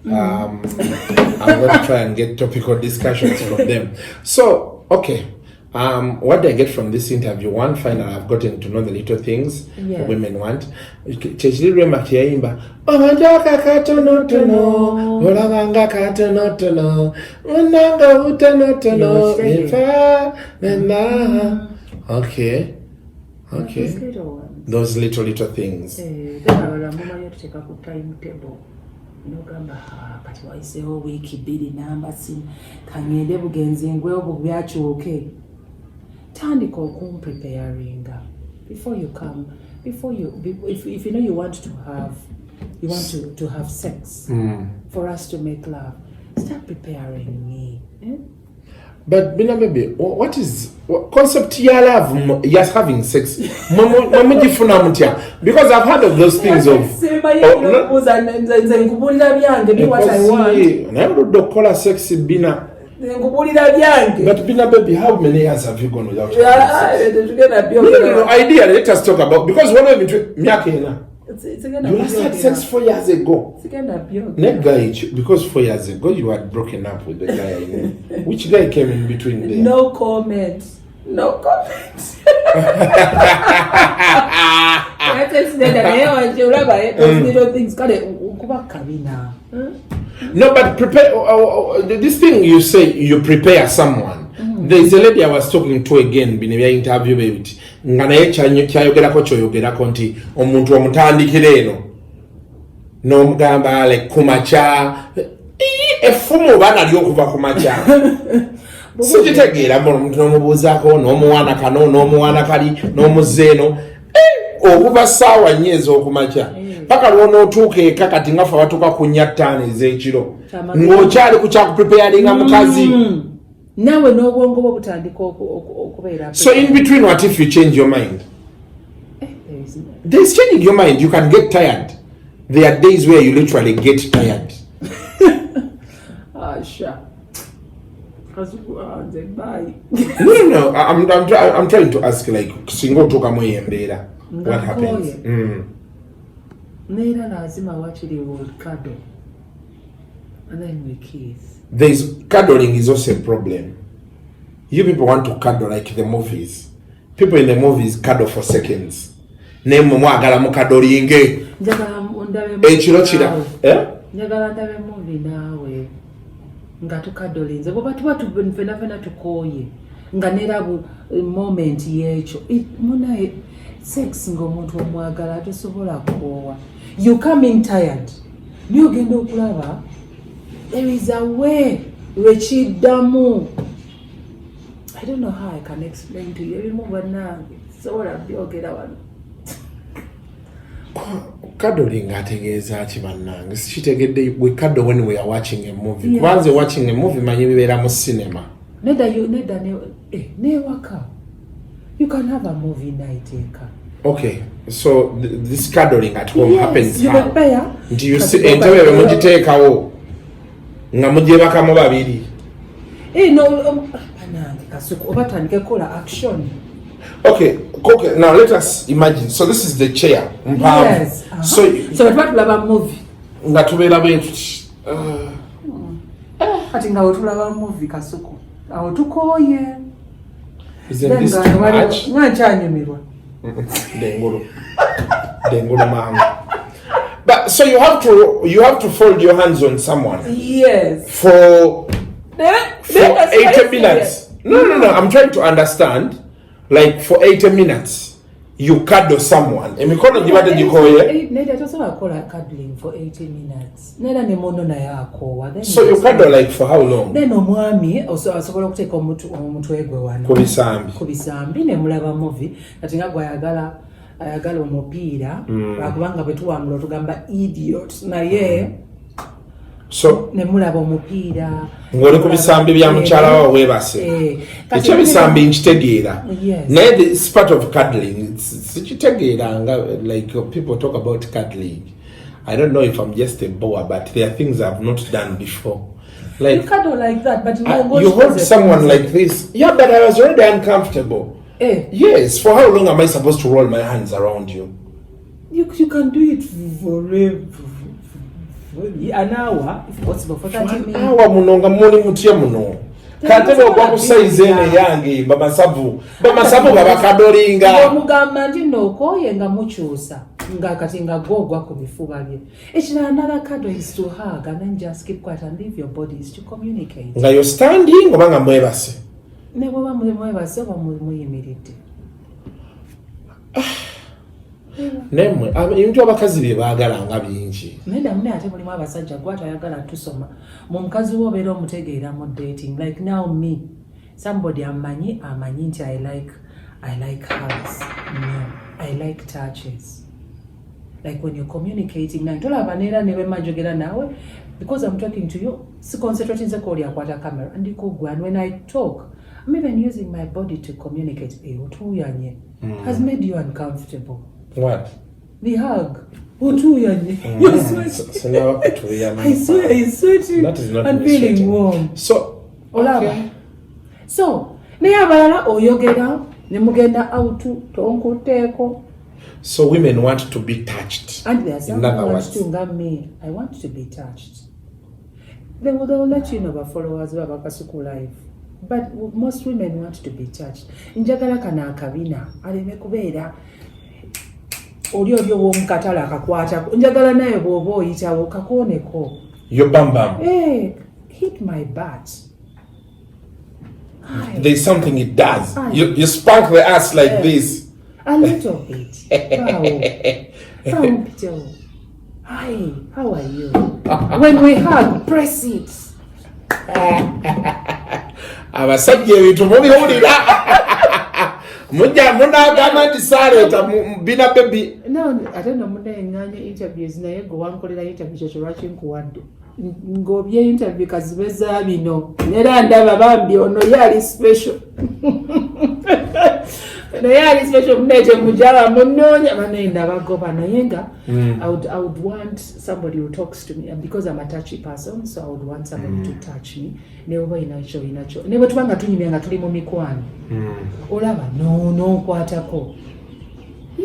I'm going to try and get topical discussions from them. So, okay. What do I get from this interview? One, final, I've gotten to know the little things women want. Kyekiri Rema kyeyayimba, "Obajaka katonotono, olabanga katonotono, munanga butonotono." You're Nfa, na. Okay. Okay. Those little ones. Those little little things. Eh, then abalala mumanyi otuteeka ku timetable nogamba, "Ah, kati wayiseewo wiiki 2 namba si kangende bugenzi ngwewo byakyuke." Tandika okumpreparinga before you come, before you if you know you want to have you want to have sex, for us to make love, start preparing me, eh? But Bina baby, what is what concept ya love ya having sex? Mwe mugifuna mutya? Because I've heard of those things of Simba. Oh, no. Nze nkubulira byange, me what I want. Ekosi, naye oludde okukola sex, Bina. Nze nkubulira byange. But Bina baby, how many years have you gone without having Ah, sex? tetugenda No. Ideally, let us talk about, because one of the myaka ena. Sigenda You last had sex 4 years ago. Sigenda byogera. That guy, because 4 years ago you had broken up with the guy I knew. Which guy came in between there? No comment, no comment. Ate sineda, naye wanje olaba, eh, those little things, kale nkuba kabina. No, but prepare. Oh, this thing you say you prepare someone. There is a lady I was talking to again, bino bya interview bebiti. Nga naye kyayogerako kyoyogerako nti omuntu omutandikira eno n'omugamba ale ku makya. Ii, effumu oba nalyo okuva ku makya sikitegeera. Omuntu n'omubuuzaako n'omuwaana kano n'omuwaana kali n'omuzza eno. Eh, okuva ssaawa 4 ez'okumakya paka lwonootuuka eka, kati nga fe abatuuka ku 4 5 ez'ekiro, ng'okyali ku kyakupreparinga mukazi. Naawe n'obwongo bwo butandika okubeera. So in between, what if you change your mind? Eh, there is There's changing your mind. You can get tired. There are days where you literally get tired. Ah, sha Kazuku, ah, nze bye. No. I'm trying to ask, like, singa otuukamu eyo embeera, what happens? Nga Neera lazima wakiri will cuddle and then we kiss. There's cuddling is also a problem. You people want to cuddle like the movies. People in the movies cuddle for seconds, naye mmwe mwagala mucuddlinge. Njagala ndabe Ekiro kira naawe. Eh? Njagala ndabe movie naawe nga tucuddlinze, bweba tuba fena fena tukooye, nga nera moment y'ekyo. Munaye sex ng'omuntu omwagala tosobola kukoowa. You coming tired, naye ogenda okulaba there is a way lwekiddamu. I don't know how I can explain to you. Ebimu bannange sobola byogera wano. Cuddling ategeeza ki, bannange? Sikitegedde. We cuddle when we are watching a movie. Yes. Kubanze watching a movie manyi bibeera mu cinema. Nedda, nedda, newaka you can have a movie night eka. Okay, so this cuddling at home happens You how? prepare. Nti you see entebe bwe mugiteekawo nga mugyebakamu babiri? Eh, no, banange Kasuku, oba tandike kukola action. Okay, now let us imagine. So this is the chair mpanvu. Yes, uh-huh. So So bwe tuba tulaba movie, nga tubeera bwe tuti kati nga wetulaba movie, Kasuku, awo tukooye. Isn't Then this nga too much? Nga nkyanyumirwa. Dengulu dengulu mangu. But so you have to fold your hands on someone Yes. for 80 minutes. No, I'm trying to understand. Like, for 80 minutes you cuddle someone, emikono gibadde gikooye. Nedda, tosobola kukola cuddling for 80 minutes, nera ne muno naye akoowa. Then So you cuddle like for how long? Then omwami asobola okuteeka omutwe gwe wano Ku bisambi. Ku bisambi, ne mulaba movie. Kati nga gwayagala ayagala omupiira, lwakubanga bwe tuwangula tugamba idiot, naye So ne mulaba omupiira. Ng'oli ku bisambi bya mukyala wawe weebase. Eh, kati Ekyebisambi nkitegeera. Yes. Naye this part of cuddling sikitegeera nga like people talk about cuddling. I don't know if I'm just a boa, but there are things I've not done before. You Like cuddle like that, but you hold someone like this. Yeah, but I was already uncomfortable. Eh, Yes, for how long am I supposed to roll my hands around you? You can do it for an hour if possible, for 30 minutes. Awa muno nga muli mutya muno? Kate bwogwa ku sayizi eno eyange, bamasavu bamasavu babacuddlinga. Omugamba nti nookooye nga mukyusa, nga kati nga gwogwa ku bifuba bye. Ekirala, another cuddle is to hug and then just keep quiet and leave your bodies to communicate. Nga yo standing oba nga mwebase? Ne bweba mwebase oba muyimiridde. Naye mmwe ebintu abakazi bye baagala nga bingi. Naye namune ate mulimu abasajja gwatayagala tusoma mu mukazi wo, obeera omutegeera mu dating. Like now me, somebody amanyi amanyi nti I like hugs. No, I like touches, like when you're communicating nange tolaba neera ne bwemma njogera naawe, because I'm talking to you, si concentrating nze kooli akwata camera, ndiko gwe. And when I talk, I'm even using my body to communicate. Eh, otuuyanye has made you uncomfortable. What? The hug, otuuyanye. You're sweating. Sinaba kutuuyana. I swear he's sweating That is not and me feeling sweating. warm. So Olaba. Okay. So naye abalala oyogera ne mugenda out, tonkutteeko. So women want to be touched. And there are some In other who want words. to, nga me, I want to be touched. They will let you know, ba followers ba Kasuku Live, but most women want to be touched. Njagala kano akabina aleme kubeera oli oli ow'omukatale akakwatako. Njagala naye bw'oba oyitawo kakooneko. Your bam bam. Hey, hit my butt. Hi. There's something it does. Aye. You spank the ass like this. A little bit. Wow. Wow, Peter. Hi, how are you? When we hug, press it. Abasajja ebintu mubiwulira, mujja munagamba nti saaleeta bina baby. No, ate no muneŋŋanya interviews, naye gwe wankolera interview, kyekyo lwaki nkuwadde ng'obye interview kazibe za bino, era ndaba bambi ono ye ali special, naye ali special muneete mujala munoonya banaye ndabagoba, naye nga I would want somebody who talks to me, and because I'm a touchy person, so I would want somebody to touch me, ne bwe oyinakyo oyinakyo, ne bwe tuba nga tunyumya nga tuli mu mikwano, olaba nonkwatako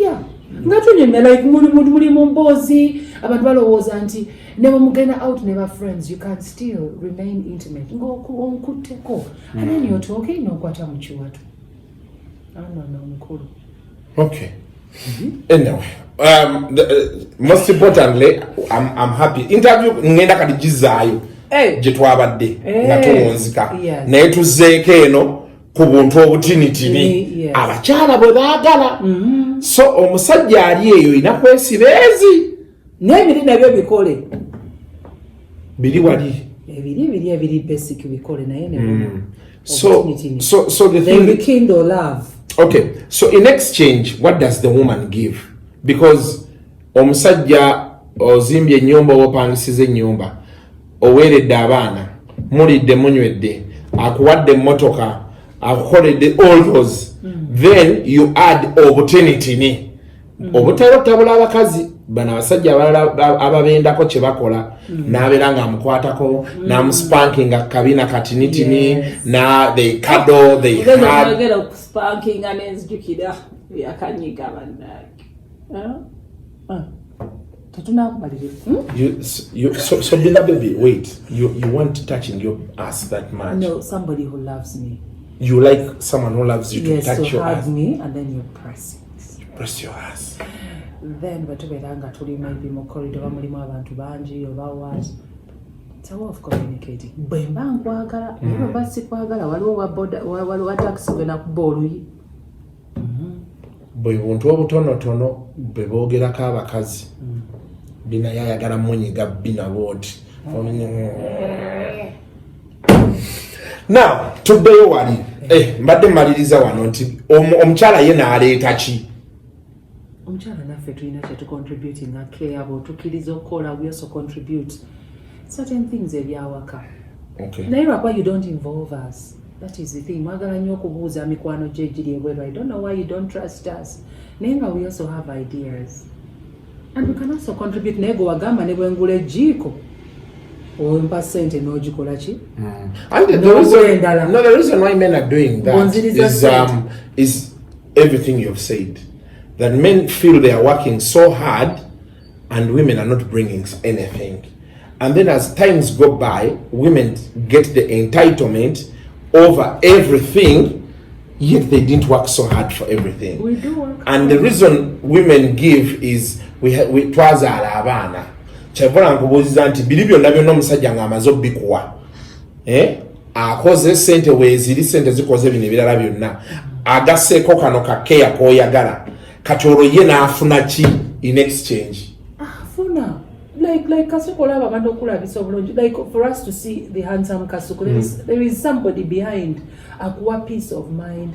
ya nga tunyumya, like muli mu mboozi, abantu balowooza nti ne bwe mugenda out ne ba friends, you can still remain intimate ng'onkutteko and then you're talking n'okwata mu kiwato. Ano no mukulu. Okay, anyway, most importantly, I'm happy interview ngenda kati gizaayo gye twabadde nga tuwunzika, naye tuzzeeko eno ku buntu obutinitini abakyala bwe baagala. So omusajja ali eyo ina kwesiba ezi N'ebiri nabyo bikole. Biri wali. Ebiri biri ebiri basic bikole, naye ne So the they thing rekindle love. Okay, so in exchange, what does the woman give? Because omusajja ozimbye ennyumba oba opangisiza ennyumba, oweeredde abaana, mulidde, munywedde, akuwadde emmotoka, akukoledde all those, then you add obutinitini obutera otabula abakazi bano abasajja abalala ababendako kye bakola, n'abeera ng'amukwatako, n'amuspankinga kabina katinitini, na they cuddle, they hug. Ogera okuspankinga nenzijukira byakanyiga bannange. Tetunakumaliriza. You, so Bina baby, wait. You want touching your ass that much? No, somebody who loves me. You like someone who loves you to Yes, touch to your hug ass. me and then you press it. Press your ass. Then bwe tubeera nga tuli maybe mu corridor, mulimu abantu bangi oba what, it's a way of communicating. Bwe mba nkwagala, naye bwe mba sikwagala, waliwo wa boda, waliwo wa taxi gwe nakuba oluyi. Bwe buntu obutonotono bwe boogerako abakazi. Bina yayagala munyiga bina bwoti. Now tuddeyo wali. Mbadde mmaliriza wano nti omukyala ye n'aleeta ki? Omukyala naffe tulina kyetucontributing nga care, bw'otukkiriza okukola, we also contribute certain things ebyawaka. Naye lwakuba you don't involve us, that is the thing. Mwagala nnyo okubuuza mikwano gye egiri ebweru. I don't know why you don't trust us, naye nga we also have ideas and we can also contribute. Naye gwe wagamba ne bwengula ejjiiko ompa sente n'ogikola ki? And the No, reason, endala. no, the reason why men are doing that Bonziriza is sente. Is everything you've said. That men feel they are working so hard, and women are not bringing anything. And then as times go by, women get the entitlement over everything, yet they didn't work so hard for everything. We do work. And the reason women give is we twazaala abaana. Kyava nkubuuziza nti biri byonna byonna omusajja ng'amaze obikuwa, eh? Akoze sente weeziri, sente zikoze bino ebirala byonna, agasseeko kano kakeya k'oyagala. Kati olwo ye n'afuna ki in exchange? Afuna like Kasuku, olaba abantu okulabisa obulungi, like for us to see the handsome Kasuku, there is somebody behind akuwa peace of mind,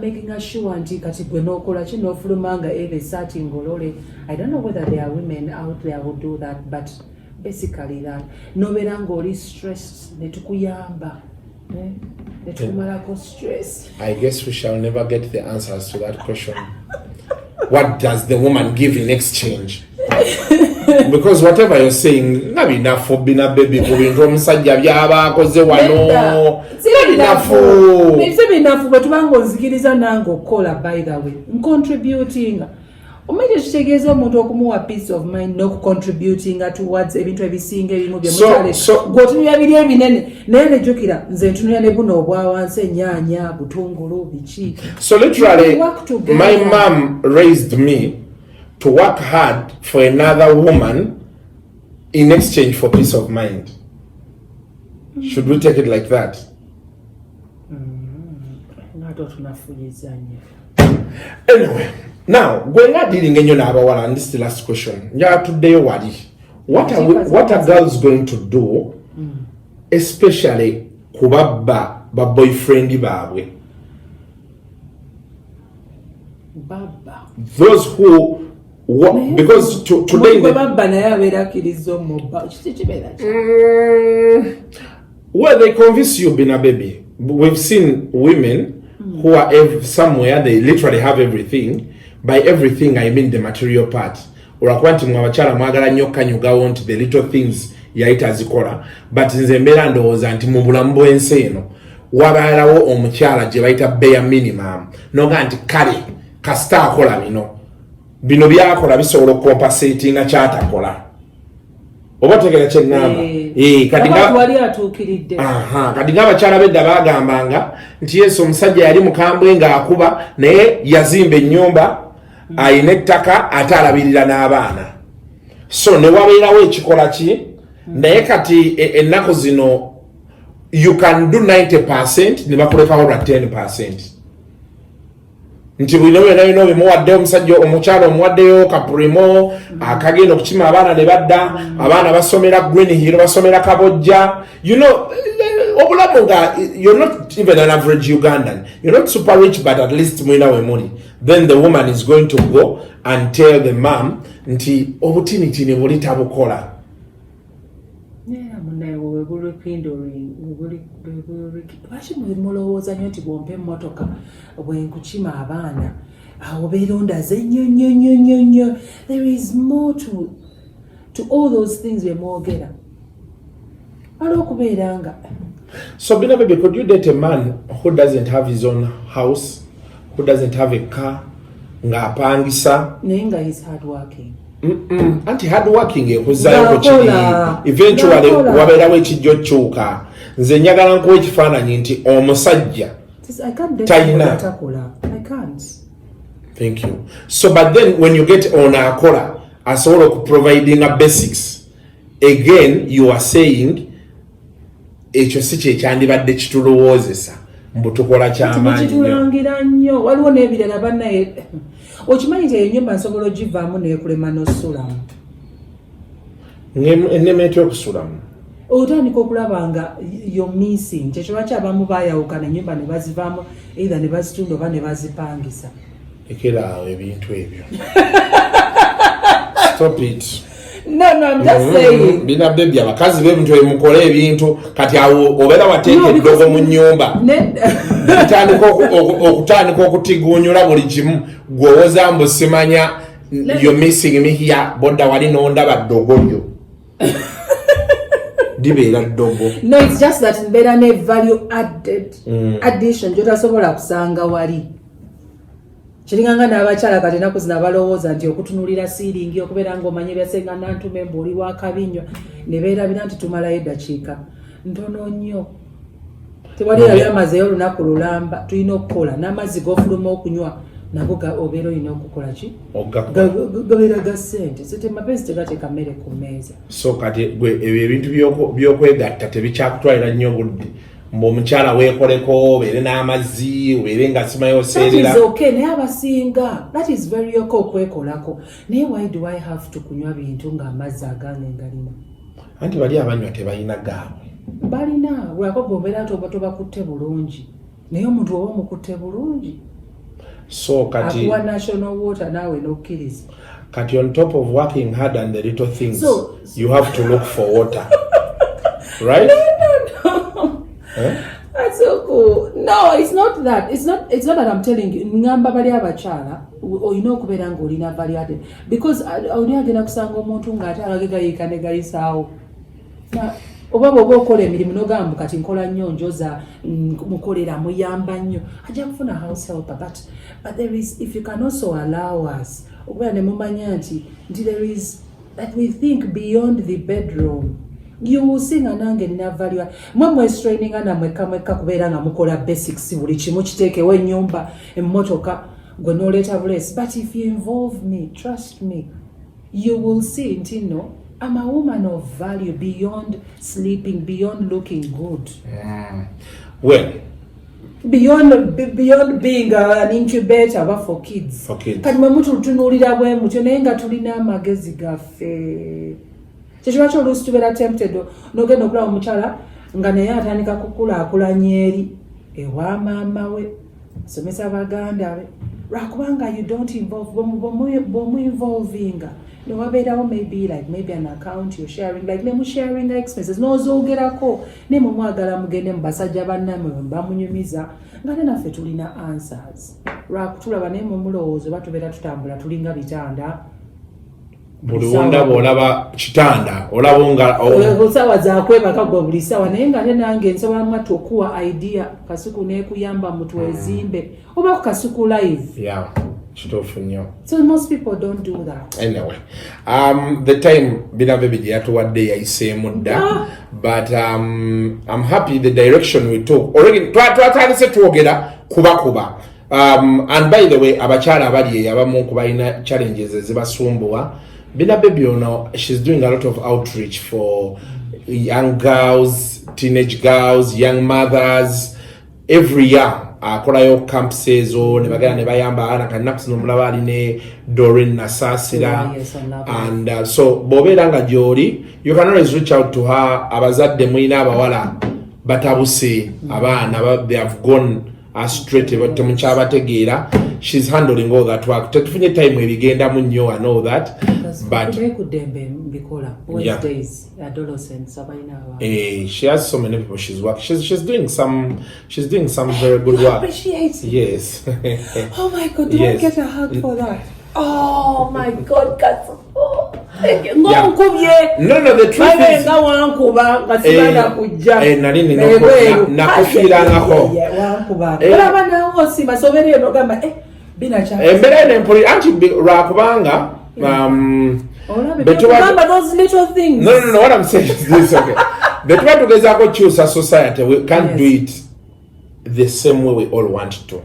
making sure nti kati gwe n'okola ki, n'ofuluma nga eba esaati ngolole. I don't know whether there are women out there who do that, but basically that nobeera ng'oli stressed ne tukuyamba, eh? Ne tukumalako stress. I guess we shall never get the answers to that question. What does the woman give in exchange? Because whatever you're saying, nga binafu, Bina Baby, ku bintu omusajja byaba akoze wano. Nga binafu. Si binafu bwe tubanga onzikiriza nange okukola. By the way, ncontributinga. Omanyi tekitegeeza omuntu okumuwa peace of mind n'okucontributinga towards ebintu ebisinga ebimu byemutale. Gweotunulira biri ebinene, naye nejjukira nze ntunulira ne buno obwa wansi, ennyaanya, butungulu, biki. So literally, We work together. my mom raised me to work hard for another woman in exchange for peace of mind. Should we take it like that? Ngaate otunafuyiza nnyo. Anyway, now gwe nga dealing ennyo n'abawala, and this is the last question, njagala tuddeyo wali. What are girls going to do, especially kubabba ba boyfriend baabwe? Babba? Those who because today gwe babba naye abeera akkiriza omubba, kiki kibeera ki? Well, they convince you, Bina Baby. We've seen women who are somewhere, they literally have everything. By everything, I mean the material part. Olwakuba nti mwe abakyala mwagala nnyo okukanyugawo nti the little things yali tazikola, but nze mbeera ndowooza nti mu bulamu bw'ensi eno wabeerawo omukyala gye bayita bare minimum, noga nti kale kasita akola bino, bino byakola bisobola okucompensatinga kyatakola, oba otegera kyeŋŋamba? Eh, kati Abantu wali atuukiridde. Aha, kati ng'abakyala bedda bagambanga nti yesu omusajja yali mukambwe ng'akuba, naye yazimba ennyumba, ayina ettaka, ate alabirira n'abaana, so ne wabeerawo ekikola ki. Naye kati ennaku zino you can do 90% ne bakulekawo lwa 10%, nti buli byonna byonna obimuwadde omusajja, omukyala omuwaddeyo kaprimo akagenda okukima abaana ne badda, abaana basomera Green Hill, basomera Kabojja, obulamu nga you're not even an average Ugandan, you're not super rich, but at least mulina we muli. Then the woman is going to go and tell the mom nti obutinitini buli tabukola. Naye munaye lwaki mulowooza nnyo nti bwompa emmotoka, bwenkukima abaana, awo obeera ondaze nnyo nnyo nnyo nnyo nnyo? There is more to all those things bye mwogera. Waliwo okubeera nga So, Bina Baby, could you date a man who doesn't have his own house, who doesn't have a car, ng'apangisa? Naye nga is hard working. Anti hard working ekuzzayo ku kiri. Ng'akola. Eventually Ng'akola. wabeerawo ekijja okyuka. Nze njagala nkuwa ekifaananyi nti omusajja I can't date Talina. somebody atakola. I can't. Thank you. So, but then when you get ono akola, asobola okuprovidinga basics, again you are saying ekyo si kyekyandibadde kitulowoozesa mbu tukola kyamaanyi nnyo. Kitulangira nnyo. Waliwo n'ebirala bannaye. Okimanyi nti eyo ennyumba nsobola ogivaamu neekulema n'osulamu? Ennema etya okusulamu? Otandika okulaba nga you're missing. Kyekyo lwaki abamu bayawukana, ennyumba ne bazivaamu, either ne bazitunda oba ne bazipangisa. Ekeraawo ebintu ebyo, stop it. No, I'm just saying. Bina Baby, abakazi b'ebintu ebimukole ebintu, kati awo obeera wateeka No, because eddogo mu nnyumba, okutandika okutigunyula buli kimu. Gweowoza mbu simanya you're missing me here, bodda wali nondaba ddogo lyo libeera ddogo. No, it's just that mbeera ne value added addition gyotasobola kusanga wali. Kiringanga n'abakyala kati ennaku zino abalowooza nti okutunulira siiringi, okubeera ng'omanya ebyasenga nantume mbu oli wakabi nnyo, ne beerabira nti tumalayo eddakiika ntono nnyo. Tewali yali amazeeyo olunaku lulamba. Tulina okukola n'amazzi g'ofuluma okunywa nago obeera olina okukola ki? Ogakola. Gabeera ga ssente, so mapenzi tegateeka mmere ku mmeeza. So kati gwe ebyo ebintu by'okwegatta tebikyakutwalira nnyo budde. Mbu omukyala weekoleko, obeere n'amazzi, obeere nga simanyi That oseerera. is okay, naye abasinga, that is very okay okwekolako, naye why do I have to kunywa bintu ng'amazzi agange ngalina? Anti bali abanywa tebalina gaabwe. Balina, lwako gwobeera tobakutte bulungi, naye omuntu oba omukutte bulungi, So kati akuwa national water naawe n'okkiriza. Kati on top of working hard and the little things, you have to look for water, right? Eh? That's so cool. No, it's not that. It's not. It's not that I'm telling you. Ngamba bali abakyala olina okubeera ng'olina value added because oli agenda kusanga omuntu ng'ate agage gayiika ne gayisaawo. Oba bw'oba okola emirimu n'ogamba mbu kati nkola nnyo, njoza, mukolera, muyamba nnyo, ajja kufuna house helper. But there is, if you can also allow us okubeera ne mumanya nti there is that we think beyond the bedroom, you will see nga nange nina value. Mwe mwestraininga namwekka mwekka kubeera nga mukola basics, buli kimu kiteekewo, ennyumba, emmotoka, gwe n'oleeta buleesi. But if you involve me, trust me, you will see nti no, I'm a woman of value beyond sleeping, beyond looking good, Well, beyond being an incubator aba for kids. For kids. Kati mwe mututunuulira bwe mutyo, naye nga tulina amagezi gaffe. Kyekiba kyo oluusi tubeera tempted n'ogenda okulaba omukyala nga naye atandika kukulaakulanya eri ewa maama we, somesa baganda be, lwakubanga you don't involve. Bw'omuinvolvinga newabeerawo maybe like maybe an account you're sharing, like nemusharinga expenses n'ozoogerako, ne mumwagala mugende mu basajja bannammwe bamunyumiza nga ne naffe tulina answers, lwakutulaba naye mumulowooza oba tubeera tutambula tulinga bitanda. Buli wondaba olaba kitanda, olaba nga Saawa zakwebaka gwe buli sawa, naye nga ate nange nsobola mwattu okuwa idea Kasuku nekuyamba mutwezimbe oba ku Kasuku Live. Yeah, kituufu nnyo. So most people don't do that. Anyway, the time Bina Baby gye yatuwadde yayiseemu dda. Ah. But I'm happy the direction we took already. Twatandise twogera kubakuba, and by the way, abakyala abali eyo abamu ku balina challenges ezibasumbuwa, Bina Baby ono, she's doing a lot of outreach for young girls, teenage girls, young mothers. Every year akolayo camps ezo ne bagenda ne bayamba abaana. Kati naku zino omulaba ali ne Doreen Nasasira. Oh, yes, I love her. And so bw'obeera nga gy'oli, you can always reach out to her. Abazadde mulina abawala batabuse, abaana they have gone astray, temukyabategeera, she's handling all that work. Tetufunye time ebigendamu nnyo and all that, but Bekuddembe mbikola Wednesdays, adolescents abalina abaana. Eh, she has so many people she's work she's doing some very good You work. Appreciate it. Yes. Oh my God, do Yes. I get a hug for that? Oh my God, Kasuku. Thank you. Yeah. Ng'onkubye. No, the truth Babe is nga wankuba nga sibana kujja. Nali nina Ebweru. nakufiirangako. Yeah, wankuba. Eh. Olaba naawe osima sobeera eno ogamba bina kya. Embeera eno empuli anti lwakubanga Olabe Bwe byokugamba those little things. No, what I'm saying is this, okay. Bwe tuba tugezaako okukyusa society, we can't Yes. do it the same way we all want to.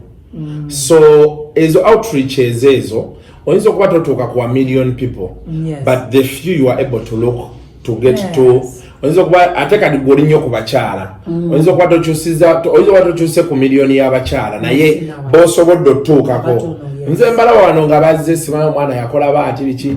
So ezo outreaches ezo oyinza okuba totuuka ku a million people, Yes. but the few you are able to look to get to, oyinza okuba ate kati gwe oli nnyo ku bakyala, oyinza okuba tokyusiza, oyinza okuba tokyuse ku miliyoni y'abakyala, naye Yes. b'osobodde otutuukako. Batono, yes. Nze mbalaba wano nga bazze, simanyi omwana yakola baati biki,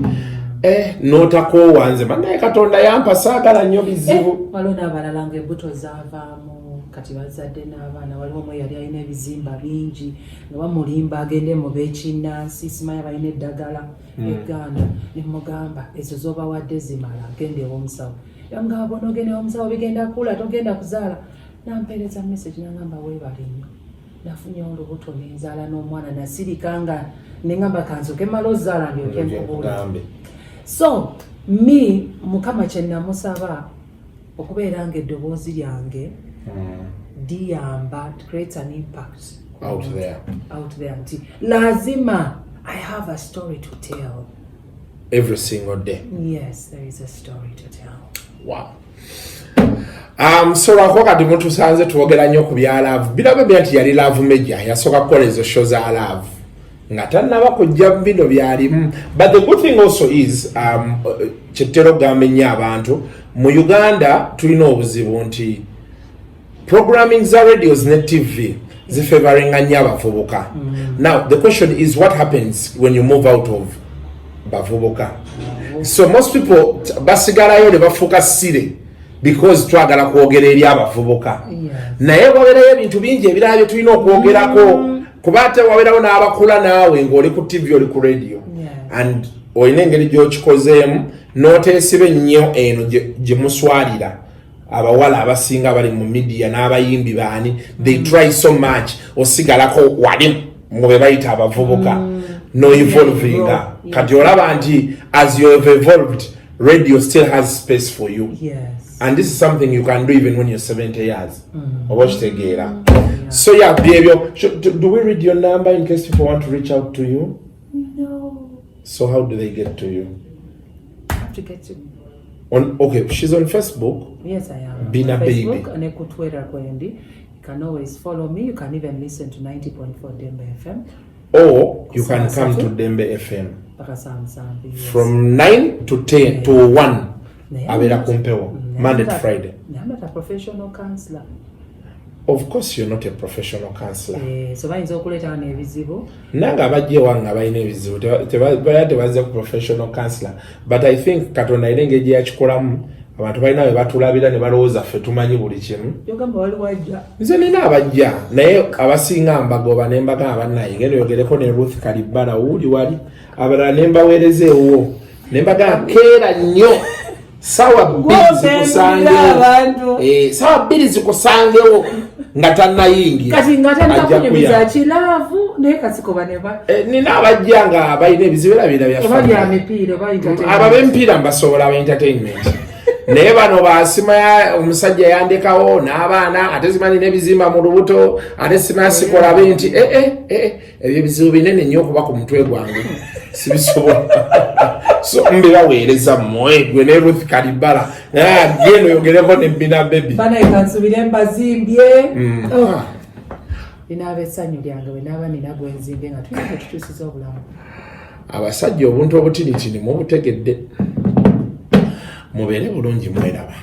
n'otakoowa. Nze bannaye Katonda yampa, saagala nnyo bizibu. Waliwo n'abalala ng'embuto zaavaamu, kati bazadde n'abaana. Waliwo omwe yali alina ebizimba bingi nga bamulimba agende mu bekinnansi, simanyi balina eddagala egganda. Nemugamba ezo zobawadde zimala, genda ew'omusawo. Yamugamba bona ogenda ew'omusawo bigenda kula, togenda kuzaala. Nampeereza message nangamba weebale nnyo, nafunye olubuto nenzaala n'omwana. Nasirika nga nengamba kansoke mala ozaala ndyoke nkubuulire. Nkugambe. So me, Mukama kye namusaba okubeera nga eddoboozi lyange liyamba, it creates an impact out there. Out there, nti lazima I have a story to tell. Every single day. Yes, there is a story to tell. Wow. So lwakuba kati mutusanze twogera nnyo ku bya love, Bina Baby nti yali love major, yasooka kukola ezo show za love nga tannaba kujja bino byalimu. But the good thing also is, kyetutera okugamba ennyo abantu mu Uganda, tulina obuzibu nti Programming za radios ne TV zifavoringa nnyo abavubuka. Now the question is, what happens when you move out of bavubuka? So most people basigalayo ne bafuuka silly because twagala kwogera eri abavubuka, naye wabeerayo ebintu bingi ebirala bye tulina okwogerako, kuba ate wabeerawo n'abakula naawe ng'oli ku TV, oli ku radio, and olina engeri gy'okikozeemu n'oteesiba ennyo eno gye muswalira. Abawala abasinga bali mu media n'abayimbi baani, they try so much osigalako wali mu be bayita abavubuka, no evolvinga. Kati olaba nti as you have evolved, radio still has space for you, and this is something you can do even when you're 70 years, oba okitegeera? So yeah, byebyo. Do we read your number in case people want to reach out to you? No. So how do they get to you? Have to get to me. On, okay, she's on Facebook. Yes, I am. Bina On Facebook, Baby. ne ku Twitter kwendi. You can always follow me. You can even listen to 90.4 Dembe FM. Or you can come to Dembe FM. Paka saa 7, yes. From 9 to 10 to 1. Naye Abeera ku mpewo Monday to Friday. Naye I'm not a professional counselor. Of course you're not a professional counselor. Eh, so bayinza okuleeta wano ebizibu. Nange abajja ewange abalina ebizibu baya tebazze ku professional counselor, but I think Katonda alina engeri gye yakikolamu. Abantu balina bwe batulabira ne balowooza ffe tumanyi buli kimu. Yogamba waliwo ajja. Nze nina abajja, naye abasinga mbagoba ne mbagamba, "Bannaye, genda oyogereko ne Ruth Kalibala wuuli wali." Abalala ne mbaweereza ewuwo ne mbagamba, "Keera nnyo, 2:00 zikusangewo." Abantu. Eh, 2:00 zikusangewo nga tannayingira. Kati nga atandika Ajja kunyumiza kuyamba. kiraavu, naye kasikoba ne ba Eh, nina abajja nga balina ebizibu era bira bya oba bya family. mipiira oba entertainment. Abo ab'emipiira mbasobola, aba entertainment, naye bano basima omusajja yandekawo n'abaana, ate simanyi n'ebizimba mu lubuto, ate simanyi sikola be nti eh, eh, eh, ebyo ebizibu binene nnyo okuba ku mutwe gwange, sibisobola. So mbibaweereza mmwe, gwe ne Ruth Kalibala. Naye genda oyogereko ne Bina Baby. Banaye, kansubire mbazimbye. Oh. Linaaba essanyu lyange bwe naaba nina gwenzimbye nga tulina bwe tukyusiza obulamu. Abasajja obuntu obutinitini mubutegedde. Mubeere bulungi, mweraba.